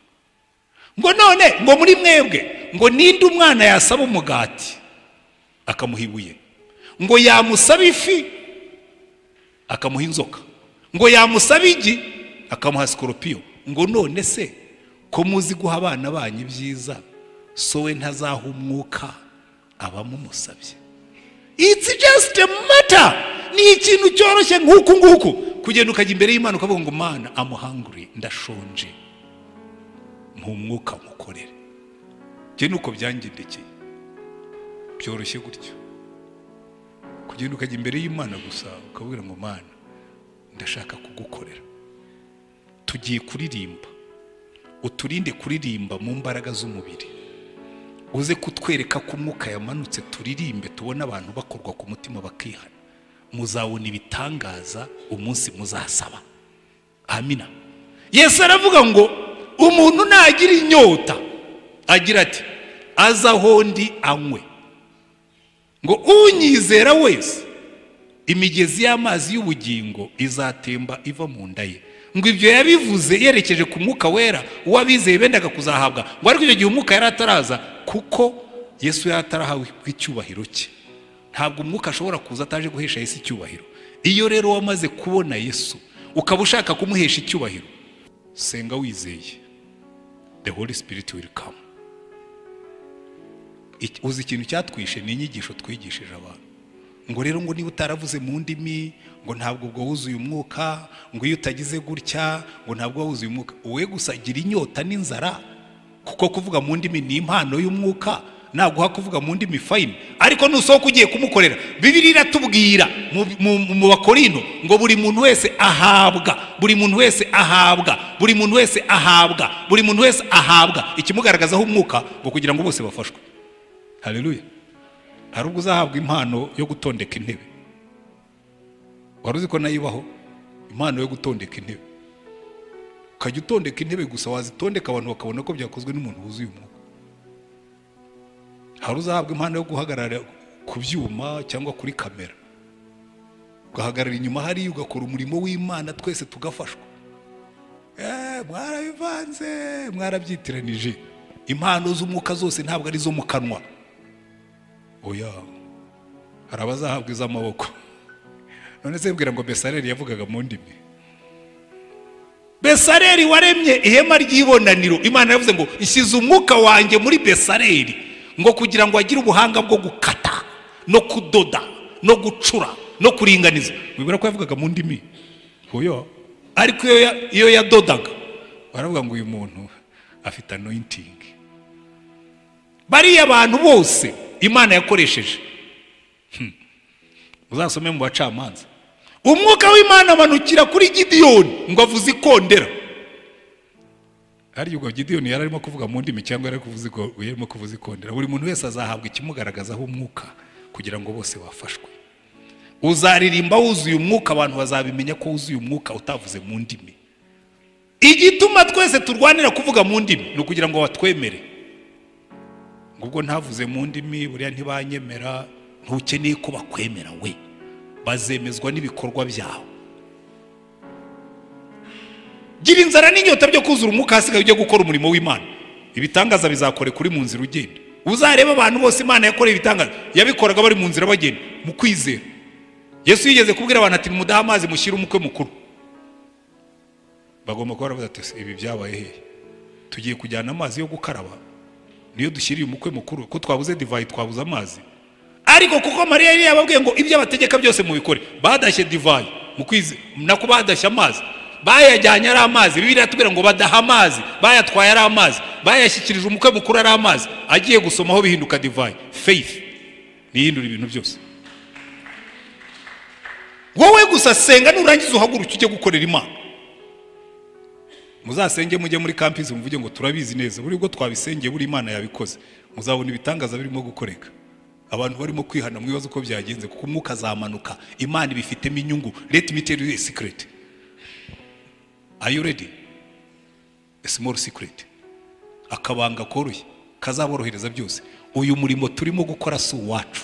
Ngo none ngo muri mwebwe ngo ninde umwana yasaba umugati akamuha ibuye, ngo yamusaba ifi akamuha inzoka, ngo yamusaba igi akamuha sikoropiyo, ngo none se ko muzi guha abana banyu ibyiza, so we ntazaha umwuka abamumusabye? It's just a matter. Ni ikintu cyoroshye nk'uku nguku kugenda ukajya imbere y'Imana ukavuga ngo Mana, I'm hungry, ndashonje, nk'umwuka mukorere. Njye nuko byangendekeye, byoroshye gutyo kugenda ukajya imbere y'Imana gusa ukabwira ngo Mana, ndashaka kugukorera. Tugiye kuririmba, uturinde kuririmba mu mbaraga z'umubiri, uze kutwereka ko umwuka yamanutse, turirimbe tubone abantu bakorwa ku mutima bakihana. Muzabona ibitangaza umunsi muzasaba. Amina. Yesu aravuga ngo umuntu nagira inyota agira ati aza aho ndi anywe, ngo unyizera wese imigezi y'amazi y'ubugingo izatemba iva mu nda ye. Ngo ibyo yabivuze yerekeje ku mwuka wera uwabizeye bendaga kuzahabwa, ngo ariko icyo gihe umwuka yari ataraza, kuko Yesu yari atarahawe icyubahiro cye. Ntabwo umwuka ashobora kuza ataje guhesha Yesu icyubahiro. Iyo rero wamaze kubona Yesu ukaba ushaka kumuhesha icyubahiro, senga wizeye, the Holy Spirit will come. Uzi ikintu cyatwishe ni inyigisho twigishije abantu, ngo rero ngo niba utaravuze mu ndimi ngo ntabwo ubwo wuzuye umwuka, ngo iyo utagize gutya ngo ntabwo wuzuye umwuka. Wowe gusa gira inyota n'inzara, kuko kuvuga mu ndimi ni impano y'umwuka, naguha kuvuga mu ndimi fine, ariko nusohoka ugiye kumukorera. Bibiliya iratubwira mu Bakorino ngo buri muntu wese ahabwa, buri muntu wese ahabwa, buri muntu wese ahabwa, buri muntu wese ahabwa ikimugaragazaho umwuka, ngo kugira ngo bose bafashwe. Haleluya. Hari ubwo uzahabwa impano yo gutondeka intebe. Wari uzi ko nayibaho, impano yo gutondeka intebe? Ukajya utondeka intebe gusa, wazitondeka abantu bakabona ko byakozwe n'umuntu wuzuye umwuka. Hari uzahabwa impano yo guhagarara ku byuma cyangwa kuri kamera, ugahagarara inyuma hariya ugakora umurimo w'Imana, twese tugafashwa. Mwarabivanze, mwarabyitiranije. Impano z'umwuka zose ntabwo ari zo mu kanwa. Oya, hari abazahabwa iz'amaboko. None se mbwira ngo Besareli yavugaga mu ndimi? Besareli waremye ihema ry'ibonaniro, Imana yavuze ngo ishyize umwuka wanjye muri Besareli ngo kugira ngo agire ubuhanga bwo gukata no kudoda no gucura no kuringaniza. Wibwira ko yavugaga mu ndimi? Oya, ariko iyo yadodaga baravuga ngo uyu muntu afite anointing. Bariya abantu bose Imana yakoresheje, uzasome mu bacamanza, umwuka w'Imana amanukira kuri Gidiyoni ngo avuze ikondera. Hari ubwo Gidiyoni yari arimo kuvuga mu ndimi cyangwa yarimo kuvuza ikondera. Buri muntu wese azahabwa ikimugaragazaho umwuka kugira ngo bose bafashwe. Uzaririmba wuzuye umwuka, abantu bazabimenya ko wuzuye umwuka utavuze mu ndimi. Igituma twese turwanira kuvuga mu ndimi ni ukugira ngo batwemere. Ubwo ntavuze mu ndimi buriya ntibanyemera. Ntukeneye ko bakwemera, we bazemezwa n'ibikorwa byawe. Gira inzara n'inyota byo kuzura umwuka, hasigaye ujye gukora umurimo w'Imana. Ibitangaza bizakore kuri mu nzira ugenda. Uzareba abantu bose Imana yakoreye ibitangaza, yabikoraga bari mu nzira bagenda mu kwizera. Yesu yigeze kubwira abantu ati mudaha amazi mushyire umukwe mukuru. Bagomba kuba baravuze ati ibi byabaye hehe? Tugiye kujyana amazi yo gukaraba, niyo dushyiriye umukwe mukuru, ko twabuze divayi twabuze amazi. Ariko kuko Mariya yari yababwiye ngo ibyo abategeka byose mubikore, badashye divayi mu kwizera, nako badashye amazi, bayajyanye ari amazi. Bibiliya iratubwira ngo badaha amazi, bayatwaye ari amazi, bayashyikirije umukwe mukuru ari amazi, agiye gusomaho bihinduka divayi. Faith nihindura ibintu byose. Wowe gusa senga, nurangiza uhaguruke ujye gukorera Imana. Muzasenge mujye muri campus muvuge ngo turabizi neza, buri ubwo twabisengeye buri Imana yabikoze. Muzabona ibitangaza birimo gukoreka, abantu barimo kwihana mwibaza uko byagenze, kuko umwuka azamanuka. Imana ibifitemo inyungu. Let me tell you a secret. Are you ready? A small secret. Akabanga koroshye kazaborohereza byose. Uyu murimo turimo gukora si uwacu.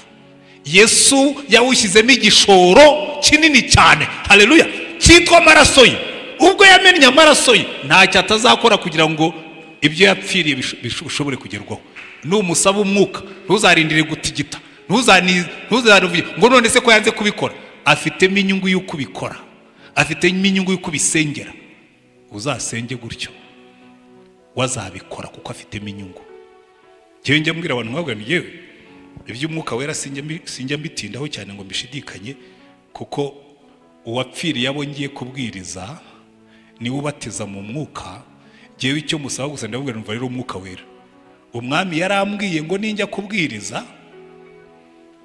Yesu yawushyizemo igishoro kinini cyane, haleluya, cyitwa amaraso ye. Ubwo yamennye amaraso ye, ntacyo atazakora kugira ngo ibyo yapfiriye bishobore kugerwaho. Numusaba umwuka, ntuzarindire gutigita, ntuzaruvuye ngo none se ko yanze kubikora. Afitemo inyungu y'uko ubikora, afitemo inyungu y'uko ubisengera. Uzasenge gutyo, wazabikora kuko afitemo inyungu. Njyewe njya mbwira abantu nkabwira nti yewe iby'umwuka wera sinjya mbitindaho cyane ngo mbishidikanye, kuko uwapfiriye abo ngiye kubwiriza niwe ubatiza mu mwuka. Njyewe icyo musaba gusa ndababwira numva rero umwuka wera. Umwami yarambwiye ngo ninjya kubwiriza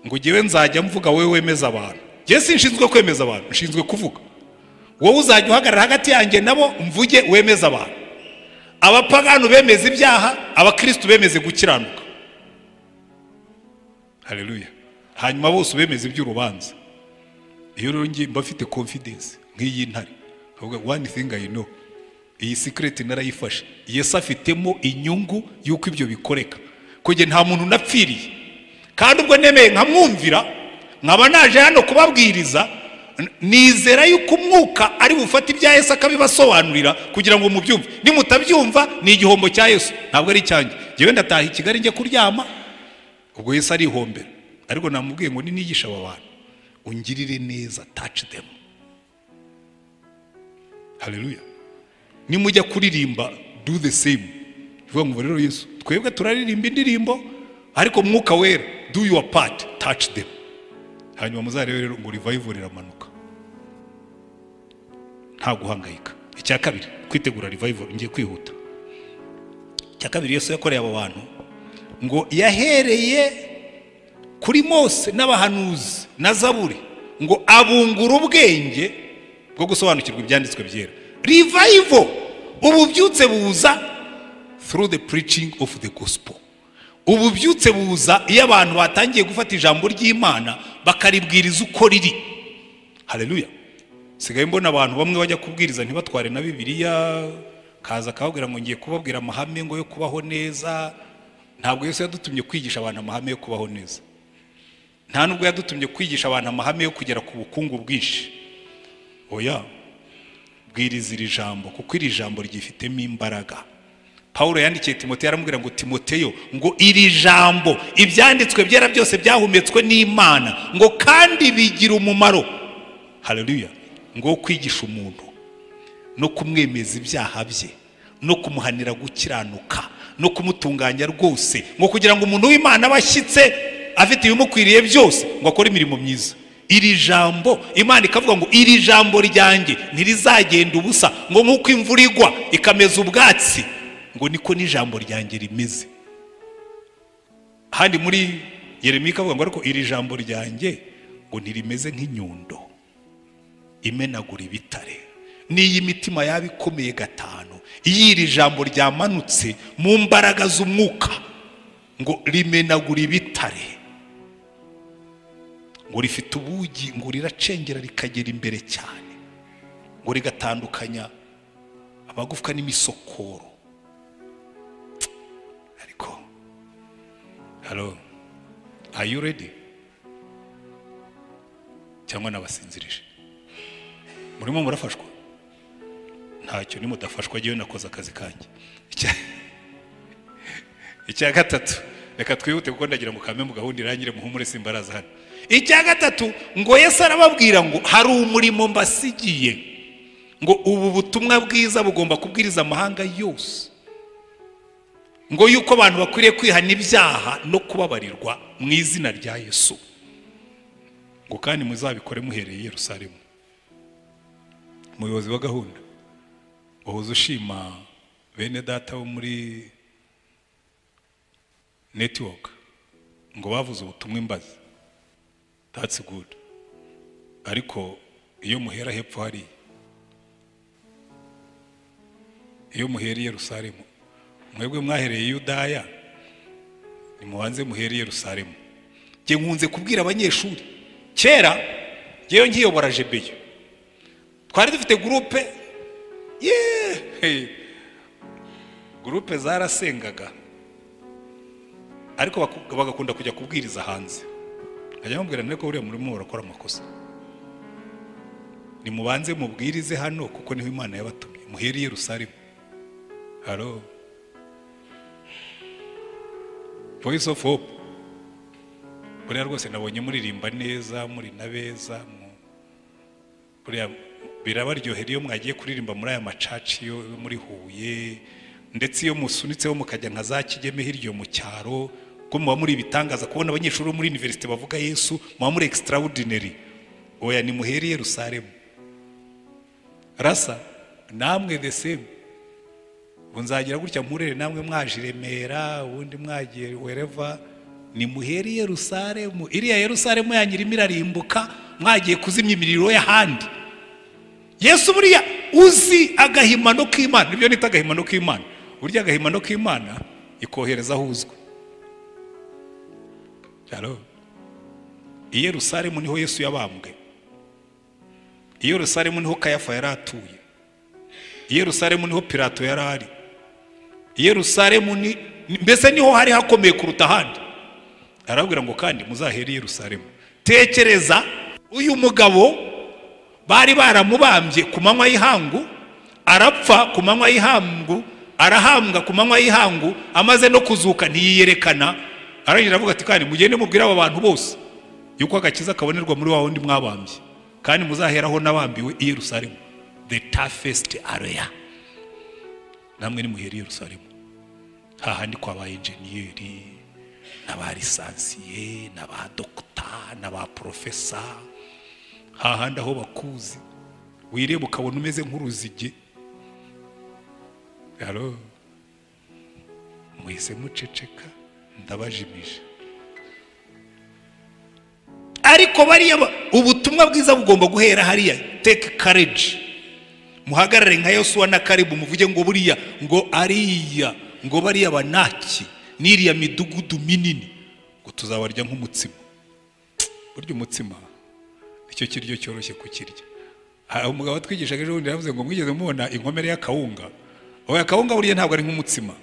ngo njyewe nzajya mvuga, wowe wemeza abantu. Njye sinshinzwe kwemeza abantu, nshinzwe kuvuga. Wowe uzajya uhagarara hagati yanjye nabo mvuge wemeza abantu. Abapagani bemeza ibyaha, abakristo bemeze gukiranuka. Haleluya. Hanyuma bose bemeza iby'urubanza. Iyo rero ngiye mba mfite confidence nk'iyi ntare. Ahubwo one thing I know, iyi secret narayifashe. Yesu afitemo inyungu y'uko ibyo bikoreka. Kujye nta muntu napfiriye, kandi ubwo nemeye nkamwumvira, nkaba naje hano kubabwiriza, nizera yuko umwuka ari bufate ibya Yesu akabibasobanurira kugira ngo mubyumve. Nimutabyumva ni igihombo cya Yesu, ntabwo ari icyanjye. Njyewe ndataha i Kigali njye kuryama, ubwo Yesu arihombera. Ariko namubwiye ngo ninigisha aba bantu ungirire neza, touch them. Haleluya. Nimujya kuririmba do the same. Bivuga ngo rero Yesu, twebwe turaririmba indirimbo, ariko Mwuka Wera do your part, touch them. Hanyuma muzarebe rero ngo revival iramanuka, nta guhangayika. Icya kabiri, kwitegura revival, ngiye kwihuta. Icya kabiri Yesu yakoreye abo bantu, ngo yahereye kuri Mose n'abahanuzi na Zaburi, ngo abungura ubwenge bwo gusobanukirwa ibyanditswe byera. Revival, ububyutse buza through the preaching of the gospel. Ububyutse buza iyo abantu batangiye gufata ijambo ry'Imana bakaribwiriza uko riri. Haleluya. Sigaye mbona abantu bamwe bajya kubwiriza ntibatware na Bibiliya, kaza akababwira ngo ngiye kubabwira amahame ngo yo kubaho neza. Ntabwo Yesu yadutumye kwigisha abantu amahame yo kubaho neza. Nta nubwo yadutumye kwigisha abantu amahame yo kugera ku bukungu bwinshi. Oya, bwiriza iri jambo, kuko iri jambo ryifitemo imbaraga. Paulo yandikiye Timoteyo aramubwira ngo Timoteyo, ngo iri jambo ibyanditswe byera byose byahumetswe n'Imana, ngo kandi bigira umumaro. Haleluya. Ngo kwigisha umuntu no kumwemeza ibyaha bye, no kumuhanira gukiranuka, no kumutunganya rwose, ngo kugira ngo umuntu w'Imana abashyitse afite ibimukwiriye byose, ngo akore imirimo myiza. Iri jambo Imana ikavuga ngo iri jambo ryanjye ntirizagenda ubusa, ngo nk'uko imvura igwa ikameza ubwatsi, ngo niko n'ijambo ryanjye rimeze. Handi muri Yeremiya ikavuga ngo ariko iri jambo ryanjye ngo ntirimeze nk'inyundo imenagura ibitare, n'iyi mitima yaba ikomeye gatanu, iyo iri jambo ryamanutse mu mbaraga z'umwuka ngo rimenagura ibitare, ngo rifite ubugi, ngo riracengera rikagera imbere cyane, ngo rigatandukanya amagufwa n'imisokoro. Ariko hello, are you ready? Cyangwa nabasinzirije? Murimo murafashwa? Ntacyo nimudafashwa, ngewe nakoze akazi kanjye. Icya gatatu, reka twihute kuko ndagira ngo kame mu gahunda irangire, muhumure simbaraza hano. Icya gatatu, ngo Yesu arababwira ngo hari umurimo mbasigiye, ngo ubu butumwa bwiza bugomba kubwiriza amahanga yose, ngo yuko abantu bakwiriye kwihana ibyaha no kubabarirwa mu izina rya Yesu, ngo kandi muzabikore muhereye i Yerusalemu. Umuyobozi wa gahunda wahoze ushima bene data bo muri network ngo bavuze ubutumwa imbazi, that's good. Ariko iyo muhera hepfo hari, iyo muhera i Yerusalemu, mwebwe mwahereye Yudaya, nimubanze muhere i Yerusalemu. Nge nkunze kubwira abanyeshuri, kera ngewe nkiyobora Jebeyo, twari dufite groupe, groupe zarasengaga, ariko bagakunda kujya kubwiriza hanze. Nkajya bambwira niko buriya murimo murakora amakosa, nimubanze mubwirize hano kuko niho Imana yabatumye, muhere i Yerusalemu. Hello, Voice of Hope, buriya rwose nabonye muririmba neza, muri na beza, buriya birabaryohera iyo mwagiye kuririmba muri aya macaci yo muri Huye, ndetse iyo musunitseho mukajya nka za Kigeme hirya mu cyaro, ko muba muri ibitangaza kubona abanyeshuri bo muri university bavuga Yesu, muba muri extraordinary. Oya, ni muhere i Yerusalemu. Rasa namwe the same. Bunzagira gutya mpurere namwe mwaje i Remera, ubundi mwagiye wherever, ni muhere i Yerusalemu. Iriya Yerusalemu yanyirimo irarimbuka, mwagiye kuzimya imiriro y'ahandi. Yesu buriya uzi agahimano k'Imana, nibyo nita agahimano k'Imana. Burya agahimano k'Imana ikohereza aho uzwi. Hello. I Yerusalemu niho Yesu yabambwe. I Yerusalemu niho Kayafa yari atuye. I Yerusalemu niho Pilato yari ari. I Yerusalemu ni mbese niho hari hakomeye kuruta ahandi. Arabwira ngo kandi muzahere i Yerusalemu. Tekereza uyu mugabo bari baramubambye ku manywa y'ihangu, arapfa ku manywa y'ihangu, arahambwa ku manywa y'ihangu, amaze no kuzuka ntiyiyerekana. Aragira avuga ati kandi mugende mubwire aba bantu bose Yuko agakiza kabonerwa muri wa wundi mwabambye, kandi muzaheraho n'abambiwe i Yerusalemu, the toughest area. Namwe nimuhera i Yerusalemu, hahandi kwa ba enjeniyeri n'aba lisansiye n'aba dogita n'aba profesa, hahandi aho bakuzi wireba ukabona umeze nk'uruzige. Halo, mwese muceceka, ndabajimije. Ariko bariya ubutumwa bwiza bugomba guhera hariya. Take courage, muhagarare nka Yosuwa na Kalebu, muvuge ngo buriya ngo ariya ngo bariya banaki n'iriya midugudu minini ngo tuzabarya nk'umutsima. Burya umutsima nicyo kiryo cyoroshye kukirya. Umugabo watwigishaga ejo bundi yavuze ngo mwigeze mubona inkomere y'akawunga? Oya, akawunga burya ntabwo ari nk'umutsima.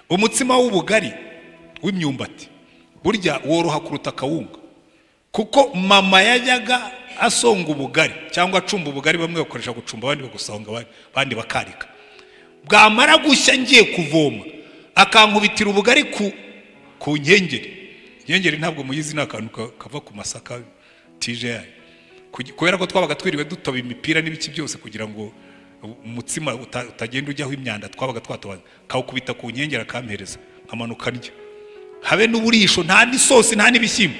Umutsima w'ubugari w'imyumbati burya woroha kuruta akawunga, kuko mama yajyaga asonga ubugari cyangwa acumba ubugari, bamwe bakoresha gucumba abandi bagusonga abandi bakarika. Bwamara gushya ngiye kuvoma akankubitira ubugari ku nkengeri. Inkengeri ntabwo muyizi, ni akantu kava ku masaka tije yayo. Kubera ko twabaga twiriwe dutoba imipira n'ibiki byose kugira ngo umutsima utagenda ujyaho imyanda, twabaga twatoba, kawukubita ku nkengeri akampereza nkamanuka ndya, habe n'uburisho, nta n'isosi, nta n'ibishyimbo.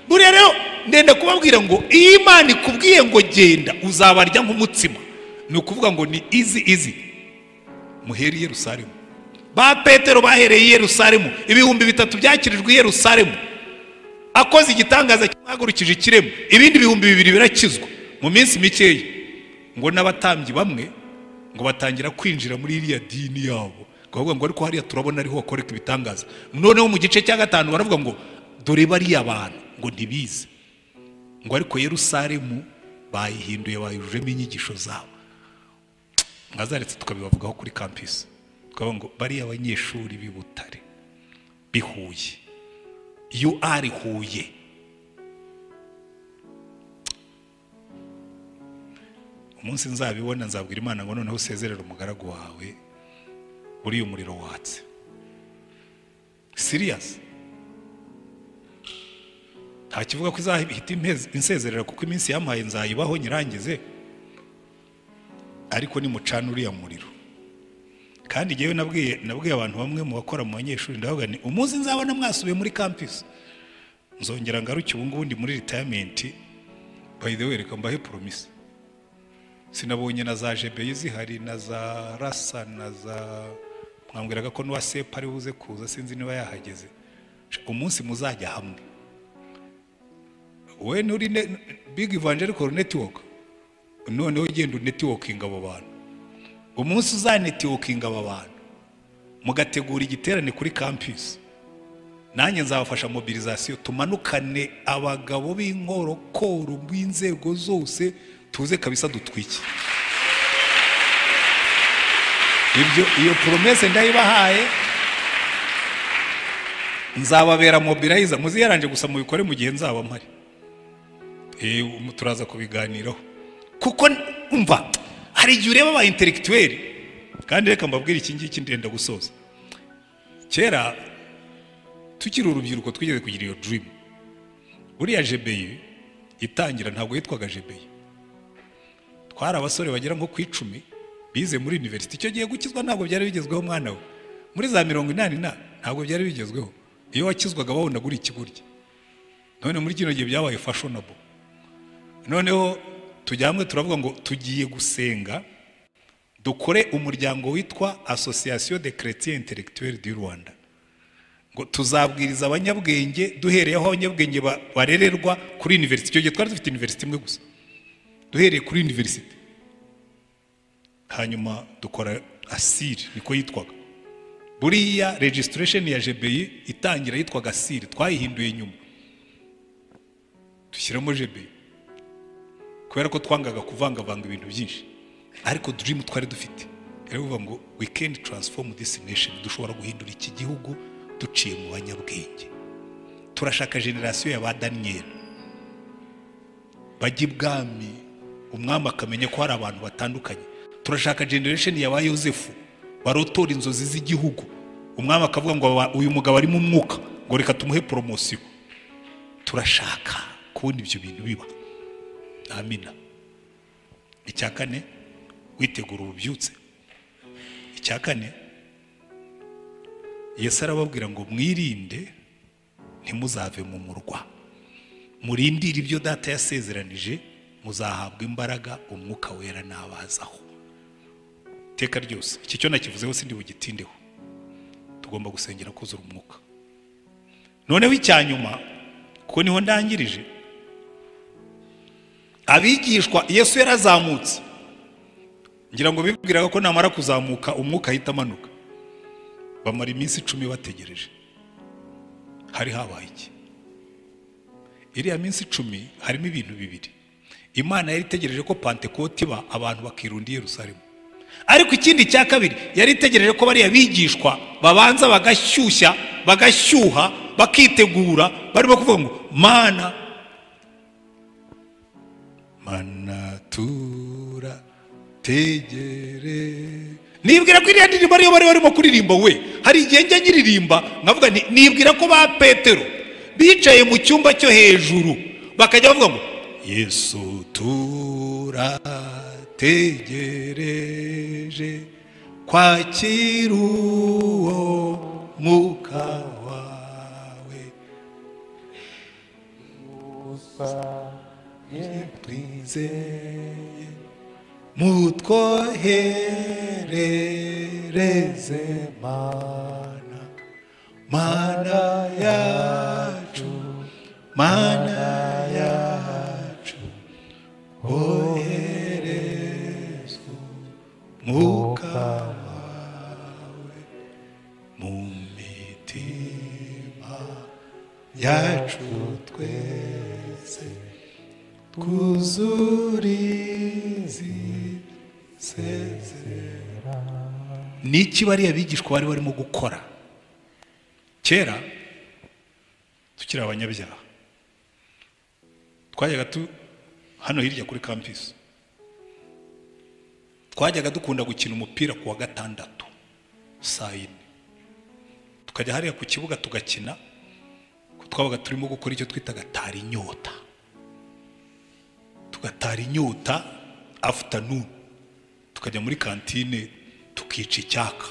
Buriya rero ndenda kubabwira ngo iyo Imana ikubwiye ngo genda uzabarya nk'umutsima, ni ukuvuga ngo ni easy easy. Muhere i Yerusalemu. Ba Petero bahereye i Yerusalemu, 3000 byakirijwe i Yerusalemu. Akoze igitangaza kimwagurukije ikiremo, ibindi 2000 birakizwa mu minsi mikeya. Ngo n'abatambyi bamwe ngo batangira kwinjira muri iriya dini yabo, ngo ngo ariko hariya turabona ariho bakoreka ibitangaza. Noneho mu gice cya 5 baravuga ngo dore bariya abantu ngo ntibize, ngo ariko Yerusalemu bayihinduye bayujujemo inyigisho zabo. Mwazaretse tukabibavugaho kuri campus, tukavuga ngo bariya abanyeshuri b'i Butare b'i Huye, UR Huye, umunsi nzabibona nzabwira Imana ngo noneho usezerere umugaragu wawe uriya umuriro watse. Serious, nta kivuga ko izahita insezerera, kuko iminsi yampaye nzayibaho nyirangize, ariko nimucana uriya muriro. Kandi jyewe nabwiye abantu bamwe mu bakora mu banyeshuri, ndavuga nti umunsi nzabona mwasubiye muri campus nzongera ngaruke. Ubu ngubu ndi muri retirement, by the way reka mbahe promise, sinabonye na za GBI zihari na za rasa na za mwambwiraga ko n'uwa sepa ari buze kuza, sinzi niba yahageze. Umunsi muzajya hamwe, we nuri Big Evangelical Network, noneho ugenda unetworking abo bantu. Umunsi uzanetworking aba bantu mugategura igiterane kuri campus, nanjye nzabafasha mobilisation, tumanukane abagabo b'inkorokoro b'inzego zose, tuze kabisa dutwike. Ibyo iyo promesse ndayibahaye, nzababera mobilizer, muziyaranje gusa mubikore mu gihe nzaba mpari. Turaza kubiganiraho, kuko umva hari igihe ureba aba intellectuel. Kandi reka mbabwire iki ngiki ndenda gusoza. Kera tukiri urubyiruko twigeze kugira iyo dream. Buriya GBI itangira ntabwo yitwaga GBI, twari abasore bagera nko ku 10 bize muri university. Icyo gihe gukizwa ntabwo byari bigezweho mwana we, muri za 80 ntabwo byari bigezweho. Iyo wakizwaga babonaga uri ikigurya. None muri kino gihe byabaye fashionable. Noneho tujyamwe turavuga ngo tugiye gusenga dukore umuryango witwa Association des Chrétiens Intellectuels du Rwanda, ngo tuzabwiriza abanyabwenge duhereye aho abanyabwenge barererwa kuri university. Icyo gihe twari dufite university imwe gusa, duhereye kuri university. Hanyuma dukora ASIR, niko yitwaga. Buriya registration ya GBI itangira yitwaga ASIR, twayihinduye nyuma dushyiramo GBI kubera ko twangaga kuvangavanga ibintu byinshi. Ariko dream twari dufite rero uvuga ngo we can transform this nation, dushobora guhindura iki gihugu duciye mu banyabwenge. Turashaka generation ya ba Daniel bajya ibwami, umwami akamenya ko hari abantu batandukanye. Turashaka generation ya ba Yosefu barotora inzozi z'igihugu, umwami akavuga ngo uyu mugabo ari mu mwuka, ngo reka tumuhe promotion. Turashaka Kubona ibyo bintu biba. Amina. Icya kane, witegura ububyutse. Icya kane, Yesu arababwira ngo mwirinde ntimuzave mu murwa, murindire ibyo data yasezeranije, muzahabwa imbaraga umwuka wera nabazaho. Teka ryose iki cyo nakivuzeho sindi bugitindeho. Tugomba gusengera kuzura umwuka. Noneho icyanyuma, kuko niho ndangirije, abigishwa Yesu yarazamutse, ngira ngo bibwiraga ko namara kuzamuka umwuka ahita amanuka. Bamara iminsi 10 bategereje. Hari habaye iki? Iriya minsi 10 harimo ibintu bibiri. Imana yari itegereje ko Pentekote iba, abantu bakirunda i Yerusalemu. Ariko ikindi cya kabiri, yari itegereje ko bariya bigishwa babanza bagashyushya, bagashyuha, bakitegura, barimo kuvuga ngo mana mana tura tegere. Nibwira ko iriya ndirimbo ariyo bari barimo kuririmba we. Hari igihe njya nyiririmba nkavuga nti nibwira ko ba Petero bicaye mu cyumba cyo hejuru bakajya bavuga ngo Yesu turategereje kwakira uwo mwuka wawe twizeye mutwoherereze mana, mana yacu, mana yacu, oherezwa umwuka wawe mu mitima yacu twese, twuzurize sezera. Niki bariya bigishwa bari barimo gukora kera tukiri abanyabyaha? Twajyaga tu hano hirya kuri campus, twajyaga dukunda gukina umupira ku wa gatandatu saa 4, tukajya hariya ku kibuga tugakina. Twabaga turimo gukora icyo twitaga tara inyota. Tugatara inyota afternoon, tukajya muri kantine tukica icyaka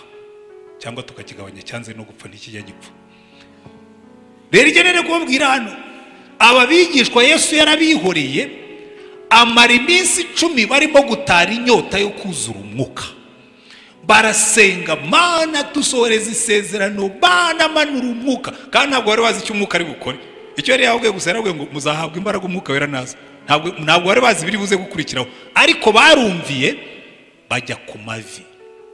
cyangwa tukakigabanya cyanze no gupfa ntikijya gipfa. Rero icyo nere kubabwira hano, aba bigishwa Yesu yarabihoreye amara iminsi 10 barimo gutara inyota yo kuzura umwuka. Barasenga, mana dusohoreza isezerano, mana manura umwuka. Kandi ntabwo bari bazi icyo umwuka ari bukore. Icyo yari yababwiye gusa, yarababwiye ngo muzahabwa imbaraga umwuka wera naza. Ntabwo bari bazi biri buze gukurikiraho, ariko barumviye bajya ku mavi.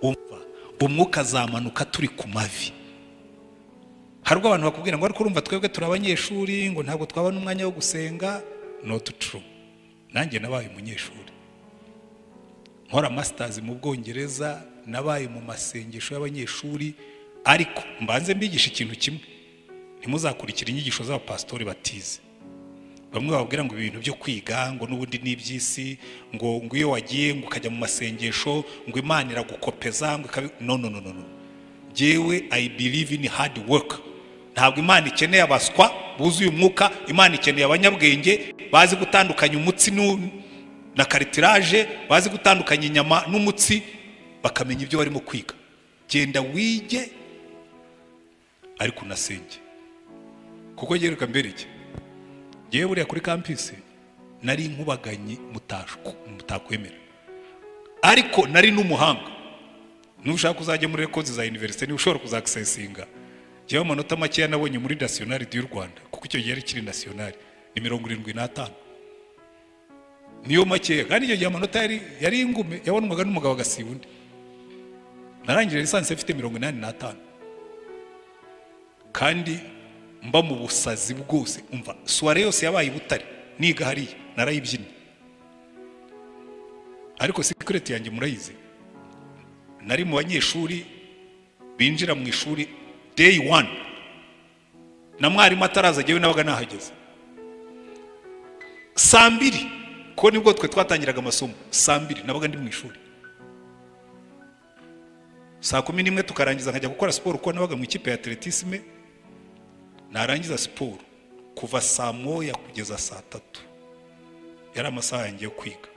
Umva, umwuka azamanuka turi ku mavi. Hari ubwo abantu bakubwira ngo ariko urumva twebwe turi abanyeshuri, ngo ntabwo twabona umwanya wo gusenga. Not true. Nanjye nabaye umunyeshuri, nkora masters mu Bwongereza, nabaye mu masengesho y'abanyeshuri. Ariko mbanze mbigisha ikintu kimwe, ntimuzakurikira inyigisho z'abapastori batize. Bamwe bababwira ngo ibintu byo kwiga ngo n'ubundi n'iby'isi, ngo ngo iyo wagiye ngo ukajya mu masengesho ngo Imana iragukopeza ngo no no no no. Jewe I believe in hard work. Ntabwo Imana ikeneye abaswa buzuye umwuka, Imana ikeneye abanyabwenge bazi gutandukanya umutsi na cartilage, bazi gutandukanya inyama n'umutsi, bakamenya ibyo barimo kwiga. Genda wige ariko unasenge. Kuko gereka mbere iki, ngewe buriya kuri campus nari nkubaganye mutakwemera, ariko nari n'umuhanga. Nushaka uzajya muri records za university ni ushobora kuzaccessinga. Jewe amanota make nabonye muri nationality y'u Rwanda, kuko icyo gihe yari kiri national, ni 75 niyo make. Kandi icyo gihe amanota yari ingume, yabonwaga n'umugabo agasiba undi. Narangije lisansi mfite 85, kandi mba mu busazi bwose. Umva, soirée yose yabaye i Butare niga hariya narayibyinnye. Ariko secret yanjye murayizi, nari mu banyeshuri binjira mu ishuri day 1 na mwarimu ataraza, jewe nabaga nahageze saa 2, ko nibwo twe twatangiraga amasomo saa 2 nabaga ndi mu ishuri. Saa 11 tukarangiza nkajya gukora siporo, kuko nabaga mu ikipe ya atletisme. Narangiza siporo Kuva saa 1 kugeza saa 3 yari amasaha yanjye yo kwiga,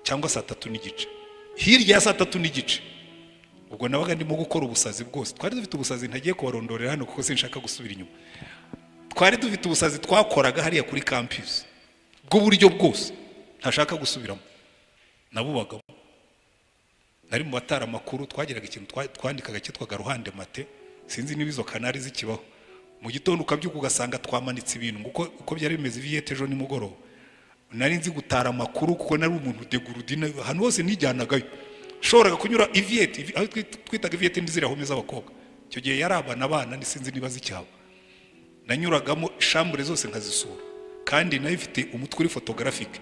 cyangwa saa 3:15. Hirya ya saa 3:15 ubwo nabaga ndimo gukora ubusazi bwose. Twari dufite ubusazi ntagiye kubarondorera hano kuko sinshaka gusubira inyuma. Twari dufite ubusazi twakoraga hariya kuri campus bw'uburyo bwose ntashaka gusubiramo, nabubagamo. Nari mu batara amakuru, twagiraga ikintu twandikaga cyitwaga Ruhande Mate, sinzi niba izo kanari zikibaho. Mu gitondo ukabyuka ugasanga twamanitse ibintu nguko uko byari bimeze viyete ejo nimugoroba. Nari nzi gutara amakuru kuko nari umuntu degurudina, ahantu hose nijyanagayo. Shoboraga kunyura iviyete, aho twitaga iviyete ndizira home z'abakobwa. Icyo gihe yari abana sinzi niba zicyaba. Nanyuragamo chambre zose nkazisura, kandi nayo ifite umutwe uri photographique,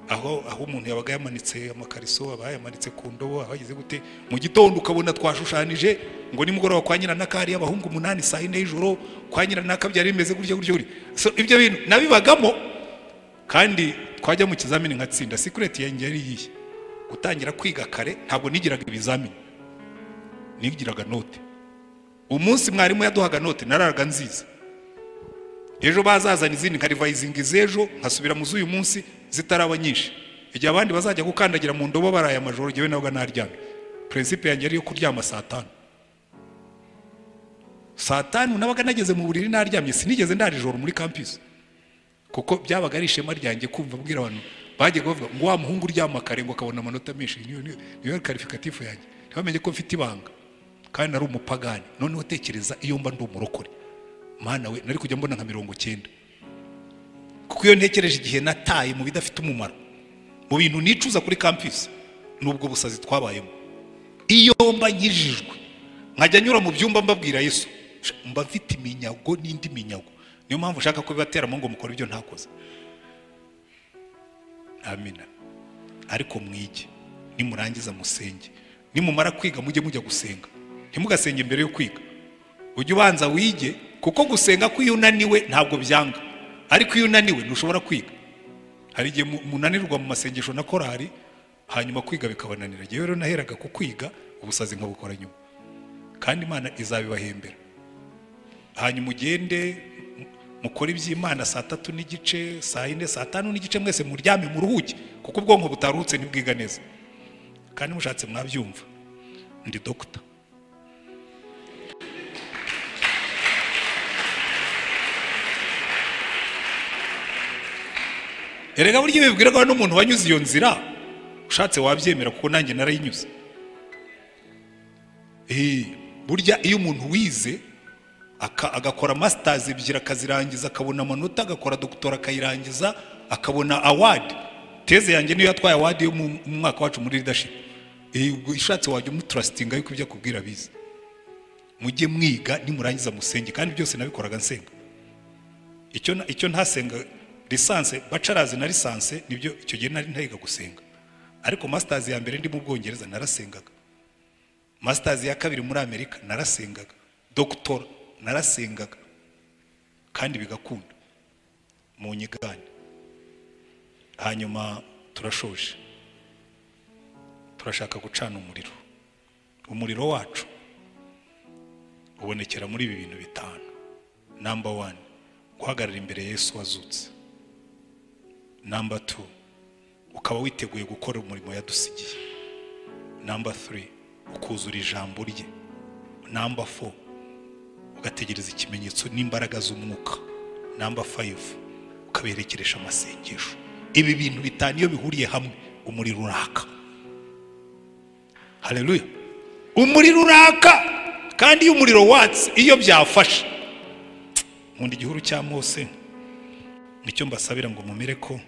aho umuntu yabaga yamanitse amakariso, aba yamanitse ku ndobo, abagize gute. Mu gitondo ukabona twashushanije ngo nimugoroba kwa nyiranakari abahungu 8 saa 4 y'ijoro, kwa nyiranaka byari bimeze gutya gutya gutya. So ibyo bintu nabibagamo, kandi twajya mu kizamini nkatsinda. Secret yanjye yari iyihe? Gutangira kwiga kare. Ntabwo nigiraga ibizamini, nigiraga note. Umunsi mwarimu yaduhaga note nararaga nziza, ejo bazazana izindi nka revising izejo, nkasubira mu z'uyu munsi zitaraba nyinshi. Igihe abandi bazajya gukandagira mu ndobo baraye amajoro, jyewe nabwo naryamye. Principe yanjye yari yo kuryama saa 5. Saa 5 nabaga nageze mu buriri naryamye, sinigeze ndara ijoro muri campus, kuko byabaga ari ishema ryanjye kumva mbwira abantu bagiye bavuga ngo wa muhungu uryama kare ngo akabona amanota menshi. Niyo qualificatif yanjye. Ntibamenye ko mfite ibanga, kandi nari umupagani. Noneho tekereza iyo mba ndi umurokore, mana we, nari kujya mbona nka 90. Kuko iyo ntekereje igihe nataye mu bidafite umumaro, mu bintu nicuza kuri campus, nubwo busazi twabayemo. Iyo mba nkijijwe nkajya nyura mu byumba mbabwira Yesu, mba mfite iminyago n'indi minyago. Niyo mpamvu ushaka ko bibateramo ngo mukore ibyo ntakoze. Amina. Ariko mwige, nimurangiza musenge, nimumara kwiga mujye mujya gusenga. Ntimugasenge mbere yo kwiga, ujye ubanza wige, kuko gusenga ko iyo unaniwe ntabwo byanga, ariko iyo unaniwe ntushobora kwiga. Hari igihe munanirwa mu masengesho na korari, hanyuma kwiga bikabananira. Jyewe rero naheraga ku kwiga, ubusazi nkabukora nyuma, kandi Imana izabibahembera. Hanyuma ugende mukore iby'Imana saa 3:15, saa 4, saa 5:15, mwese muryame muruhuke, kuko ubwonko butaruhutse ntibwiga neza. Kandi mushatse mwabyumva, ndi doctor. Erega buryo bibwirwa n'umuntu wanyuze iyo nzira, ushatse wabyemera kuko nanjye narayinyuze. Burya iyo umuntu wize agakora masters ebyiri akazirangiza, akabona amanota, agakora doctora akayirangiza, akabona award. Teze yanjye niyo yatwaye award yo mu mwaka wacu muri leadership. Ushatse wajya umutrustinga yuko ibyo akubwira bize. Mujye mwiga nimurangiza musenge, kandi byose nabikoraga nsenga. Icyo ntasenga lisanse, bachelors na lisanse nibyo icyo gihe nari ntayiga gusenga. Ariko masters ya mbere ndi mu Bwongereza narasengaga. Masters ya kabiri muri Amerika narasengaga. Doctor narasengaga, kandi bigakunda. Mu nyigane. Hanyuma turashoje, turashaka gucana umuriro. Umuriro wacu ubonekera muri ibi bintu 5. Number 1, guhagarara imbere Yesu wazutse. Number 2, ukaba witeguye gukora umurimo yadusigiye. Number 3, ukuzura ijambo rye. Number 4, ugategereza ikimenyetso n'imbaraga z'umwuka. Number 5, ukaberekeresha amasengesho. Ibi bintu 5 iyo bihuriye hamwe, umuriro uraka. Haleluya. Umuriro uraka. Kandi iyo umuriro watse, iyo byafashe. Nkunda igihuru cya Mose, nicyo mbasabira ngo mumere ko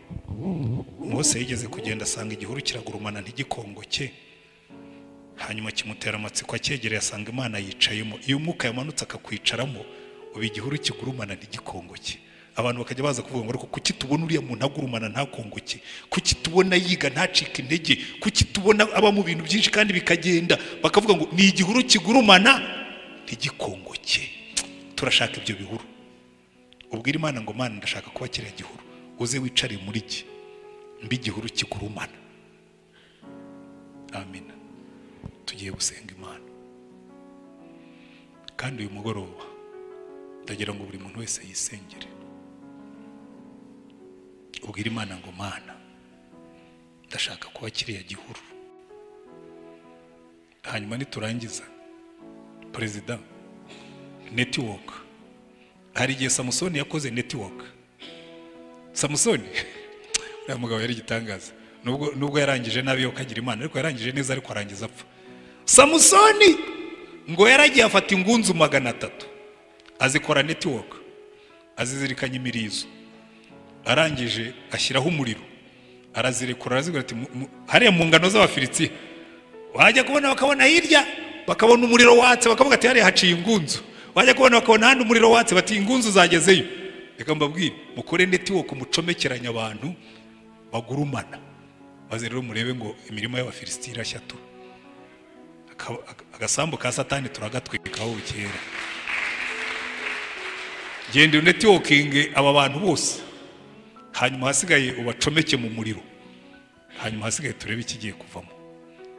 Mose yigeze kugenda asanga igihuru kiragurumana ntigikongoke, hanyuma kimutera amatsiko, acyegereye asanga Imana yicayemo. Iyo umwuka yamanutse akakwicaramo, uba igihuru kigurumana ntigikongoke. Abantu bakajya baza kuvuga ngo ariko kuki tubona uriya muntu agurumana ntakongoke, kuki tubona yiga ntacike intege, kuki tubona aba mu bintu byinshi kandi bikagenda? Bakavuga ngo ni igihuru kigurumana ntigikongoke. Turashaka ibyo bihuru. Ubwira Imana ngo Mana ndashaka kuba kiriya gihuru, uze wicare muri iki mbi igihuru kigurumana. Amina. Tugiye gusenga Imana. Kandi uyu mugoroba Ndagira ngo buri muntu wese yisengere, ubwire Imana ngo Mana ndashaka kuba kiriya gihuru. Hanyuma niturangiza, perezida, network. Hari igihe Samusoni yakoze network. Samusoni uriya mugabo yari igitangaza, nubwo yarangije nabi yo kagira Imana, ariko yarangije neza, ariko arangiza apfa. Samusoni ngo yaragiye afata ingunzu 300 azikora network, azizirikanya imirizo, arangije ashyiraho umuriro, arazirekura, arazigura ati hariya mu ngano z'Abafilisitiya wajya kubona bakabona hirya bakabona umuriro watse, bakavuga ati hariya haciye ingunzu. Wajya kubona bakabona handi umuriro watse, bati ingunzu zagezeyo. Reka mbabwire, mukore network, mucomekeranya abantu bagurumana, maze rero murebe ngo imirimo y'Abafilisitiya irashya tu. Agasambu ka Satani turagatwikaho bukera. Genda networking aba bantu bose, hanyuma hasigaye ubacomeke mu muriro, hanyuma hasigaye turebe ikigiye kuvamo.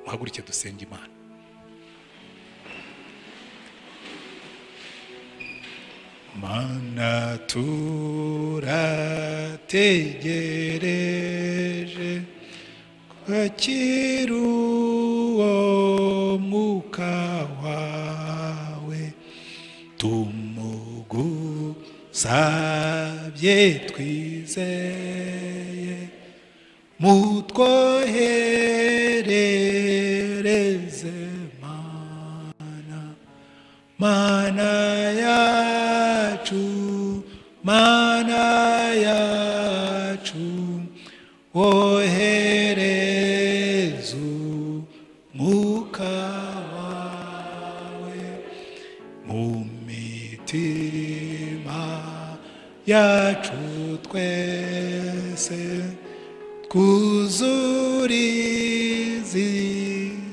Muhaguruke dusenge Imana. Mana turategereje kwakira uwo mwuka wawe, tumugusabye twizeye, mutwoherereze Mana, Mana yacu, Mana yacu, wohereze umwuka wawe mu mitima yacu twese, twuzurize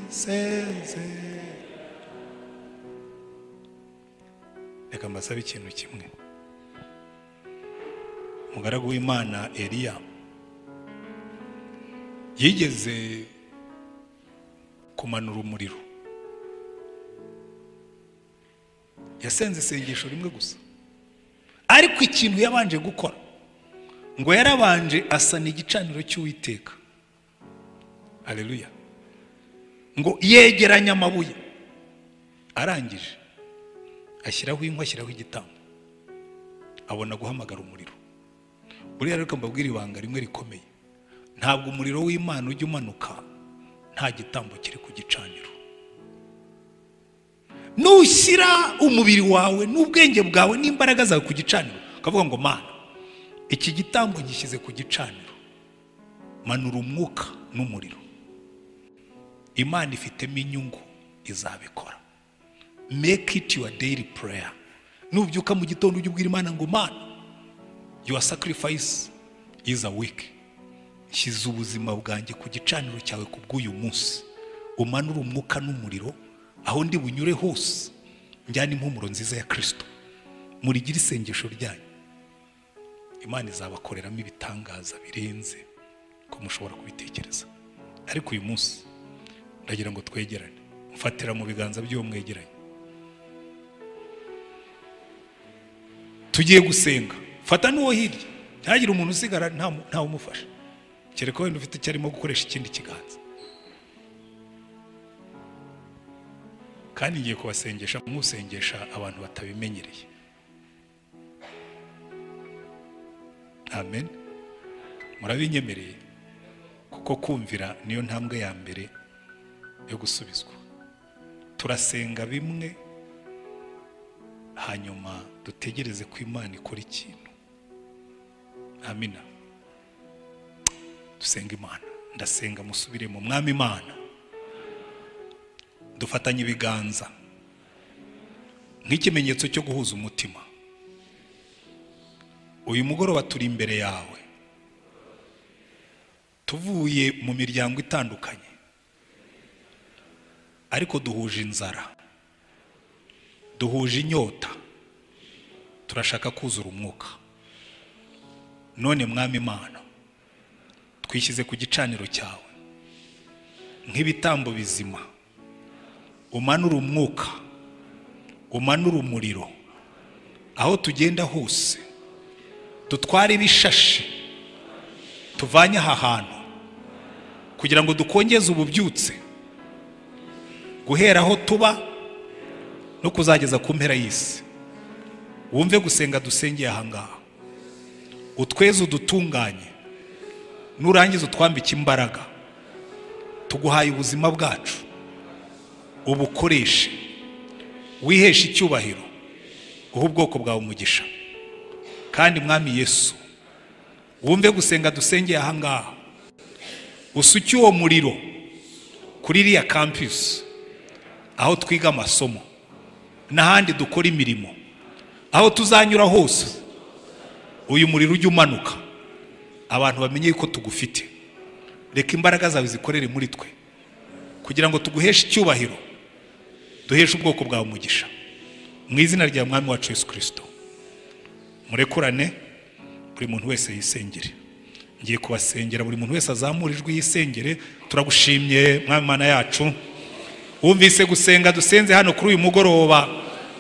isezerano. Reka mbasabe ikintu kimwe. Umugaragu w'Imana Eliya yigeze kumanura umuriro, yasenze isengesho rimwe gusa, ariko ikintu yabanje gukora ngo yarabanje asana igicaniro cy'Uwiteka. Haleluya. Ngo yegeranya amabuye, arangije ashyiraho inkwi, ashyiraho igitambo, abona guhamagara umuriro. Buriya rero mbabwira ibanga rimwe rikomeye, ntabwo umuriro w'Imana ujya umanuka nta gitambo kiri ku gicaniro. Nushyira umubiri wawe n'ubwenge bwawe n'imbaraga zawe ku gicaniro, ukavuga ngo Mana iki gitambo gishyize ku gicaniro, manura umwuka n'umuriro, Imana ifitemo inyungu, izabikora. Make it your daily prayer. Nubyuka mu gitondo ujye ubwira Imana ngo Mana, your sacrifice is a week. Nshyize ubuzima bwanjye ku gicaniro cyawe ku bw'uyu munsi, umanure umwuka n'umuriro aho ndi bunyure hose, njyane impumuro nziza ya Kristo. Murigire isengesho ryanyu, Imana izabakoreramo ibitangaza birenze ko mushobora kubitekereza. Ariko uyu munsi ndagira ngo twegerane, mfatira mu biganza by'uwo mwegeranye, tugiye gusenga. Fata n'uwo hirya, ntihagire umuntu usigara ntawe umufasha, kereka wenda ufite icyo arimo gukoresha ikindi kiganza. Kandi ngiye kubasengesha musengesha abantu batabimenyereye. Amen. Murabinyemereye, kuko kumvira niyo ntambwe ya mbere yo gusubizwa. Turasenga bimwe, hanyuma dutegereze ko Imana ikora ikintu. Amina. Dusenga Imana. Ndasenga musubire mu Mwami Imana, dufatanye ibiganza nk'ikimenyetso cyo guhuza umutima. Uyu mugoroba turi imbere yawe, tuvuye mu miryango itandukanye, ariko duhuje inzara, duhuje inyota, turashaka kuzura umwuka. None Mwami Imana, twishyize ku gicaniro cyawe nk'ibitambo bizima, umanura umwuka, umanura umuriro Aho tugenda hose dutware ibishashi tuvanye aha hantu kugira ngo dukongeze ububyutse guhera aho tuba no kuzageza ku mpera y'isi. Wumve gusenga dusengeye aha ngaha, utweze udutunganye, nurangiza utwambike imbaraga. Tuguhaye ubuzima bwacu, ubukoreshe, wiheshe icyubahiro, uhe ubwoko bwawe umugisha. Kandi Mwami Yesu, wumve gusenga dusengeye aha ngaha, usuke uwo muriro kuri iriya campus aho twiga amasomo n'ahandi dukora imirimo, aho tuzanyura hose uyu muriro ujye umanuka, abantu bamenye ko tugufite. Reka imbaraga zawe zikorere muri twe kugira ngo tuguheshe icyubahiro, duheshe ubwoko bwawe umugisha. Mu izina rya Mwami wacu Yesu Kristo. Murekurane, buri muntu wese yisengere. Ngiye kubasengera, buri muntu wese azamura ijwi yisengere. Turagushimye Mwami Mana yacu, wumvise gusenga dusenze hano kuri uyu mugoroba.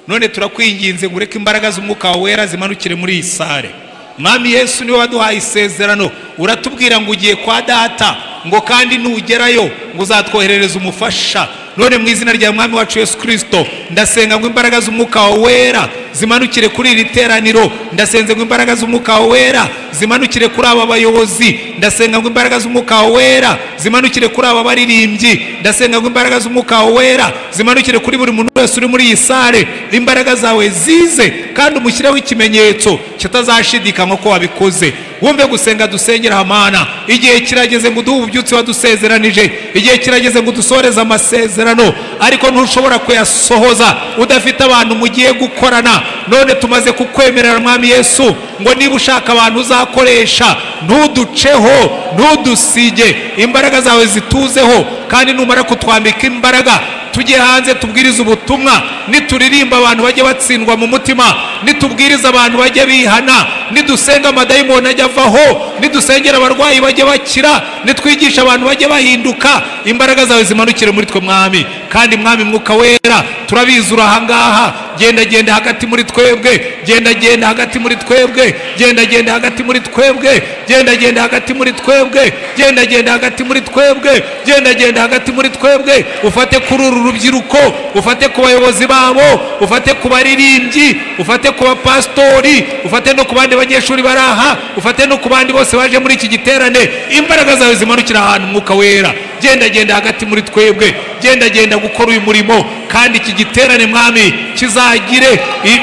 None turakwinginze ngo ureke imbaraga z'umwuka wera zimanukire muri iyi sare. Mwami Yesu, niwe waduhaye isezerano, uratubwira ngo ugiye kwa data, ngo kandi nugerayo ngo uzatwoherereza umufasha. None mu izina rya Mwami wacu Yesu Kristo, ndasenga ngo imbaraga z'umwuka wera zimanukire kuri iri teraniro. Ndasenze ngo imbaraga z'umwuka wera zimanukire kuri aba bayobozi. Ndasenga ngo imbaraga z'umwuka wera zimanukire kuri aba baririmbyi. Ndasenga ngo imbaraga z'umwuka wera zimanukire kuri buri muntu wese uri muri iyi sare. Imbaraga zawe zize kandi umushyireho ikimenyetso kitazashidikanywa ko wabikoze. Wumve gusenga dusengera hamana. Igihe kirageze ngo uduhe ububyutse wadusezeranije, igihe kirageze ngo dusoreze amasezerano, ariko ntushobora kuyasohoza udafite abantu mugiye gukorana. None tumaze kukwemerera Mwami Yesu ngo niba ushaka abantu uzakoresha, ntuduceho, ntudusige, imbaraga zawe zituzeho. Kandi numara kutwambika imbaraga, tujye hanze tubwirize ubutumwa. Nituririmba abantu bajye batsindwa mu mutima, nitubwiriza abantu bajye bihana, nidusenga amadayimoni ajya avaho, nidusengera abarwayi bajye bakira, nitwigisha abantu bajye bahinduka. Imbaraga zawe zimanukire muri twe Mwami. Kandi Mwami Mwuka Wera, turabizura aha ngaha, genda genda hagati muri twebwe, genda genda hagati muri twebwe, genda genda hagati muri twebwe, genda genda hagati muri twebwe, genda genda hagati muri twebwe, genda genda hagati muri twebwe. Ufate kuri uru rubyiruko, ufate ku bayobozi babo, ufate ku baririmbyi, ufate ku bapastori, ufate no ku bandi banyeshuri baraha, ufate no ku bandi bose baje muri iki giterane. Imbaraga zawe zimanukira ahantu Mwuka Wera, genda genda hagati muri twebwe, genda genda gukora uyu murimo. Kandi iki giterane Mwami kizagire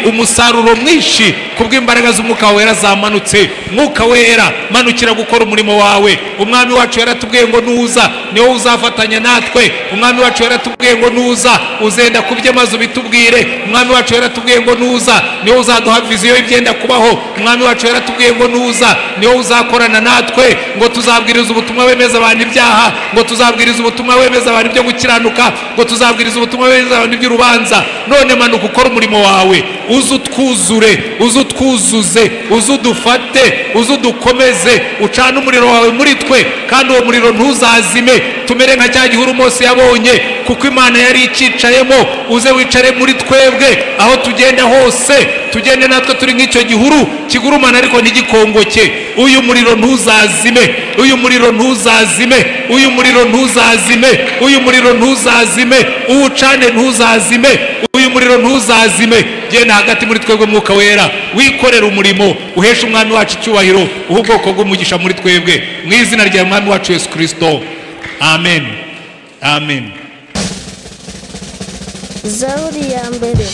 umusaruro mwinshi kubw'imbaraga z'umwuka wera zamanutse. Mwuka Wera, manukira gukora umurimo wawe. Umwami wacu yaratubwiye ngo nuza niwo uzafatanya natwe. Umwami wacu yaratubwiye ngo nuza uzenda kubye maze bitubwire. Umwami wacu yaratubwiye ngo nuza niwo uzaduha viziyo y'ibyenda kubaho. Umwami wacu yaratubwiye ngo nuza niwo uzakorana natwe, ngo tuzabwiriza ubutumwa wemeza abantu ibyaha, ngo tuzabwiriza ubutumwa wemeza abantu ibyo gukiranuka, ngo tuzabwiriza ubutumwa wemeza abantu iby'urubanza. None manuka ukora umurimo wawe, uzutwuzure, uzutwuzuze, uzudufate, uzudukomeze, ucane umuriro wawe muri twe, kandi uwo muriro ntuzazime. Tumere nka cya gihuru Mose yabonye, kuko Imana yari icicayemo. Uze wicare muri twebwe aho tugenda hose, tugende natwe turi nk'icyo gihuru kigurumana ariko ntigikongoke. Uyu muriro ntuzazime, uyu muriro ntuzazime, uyu muriro ntuzazime, uyu muriro ntuzazime, uwucane ntuzazime, uyu muriro ntuzazime. Genda hagati muri twebwe Mwuka Wera, wikorera umurimo, uheshe Umwami wacu icyubahiro, uhe ubwoko bw'umugisha muri twebwe. Mu izina rya Mwami wacu Yesu Kristo, amen, amen. Zaburi ya mbere.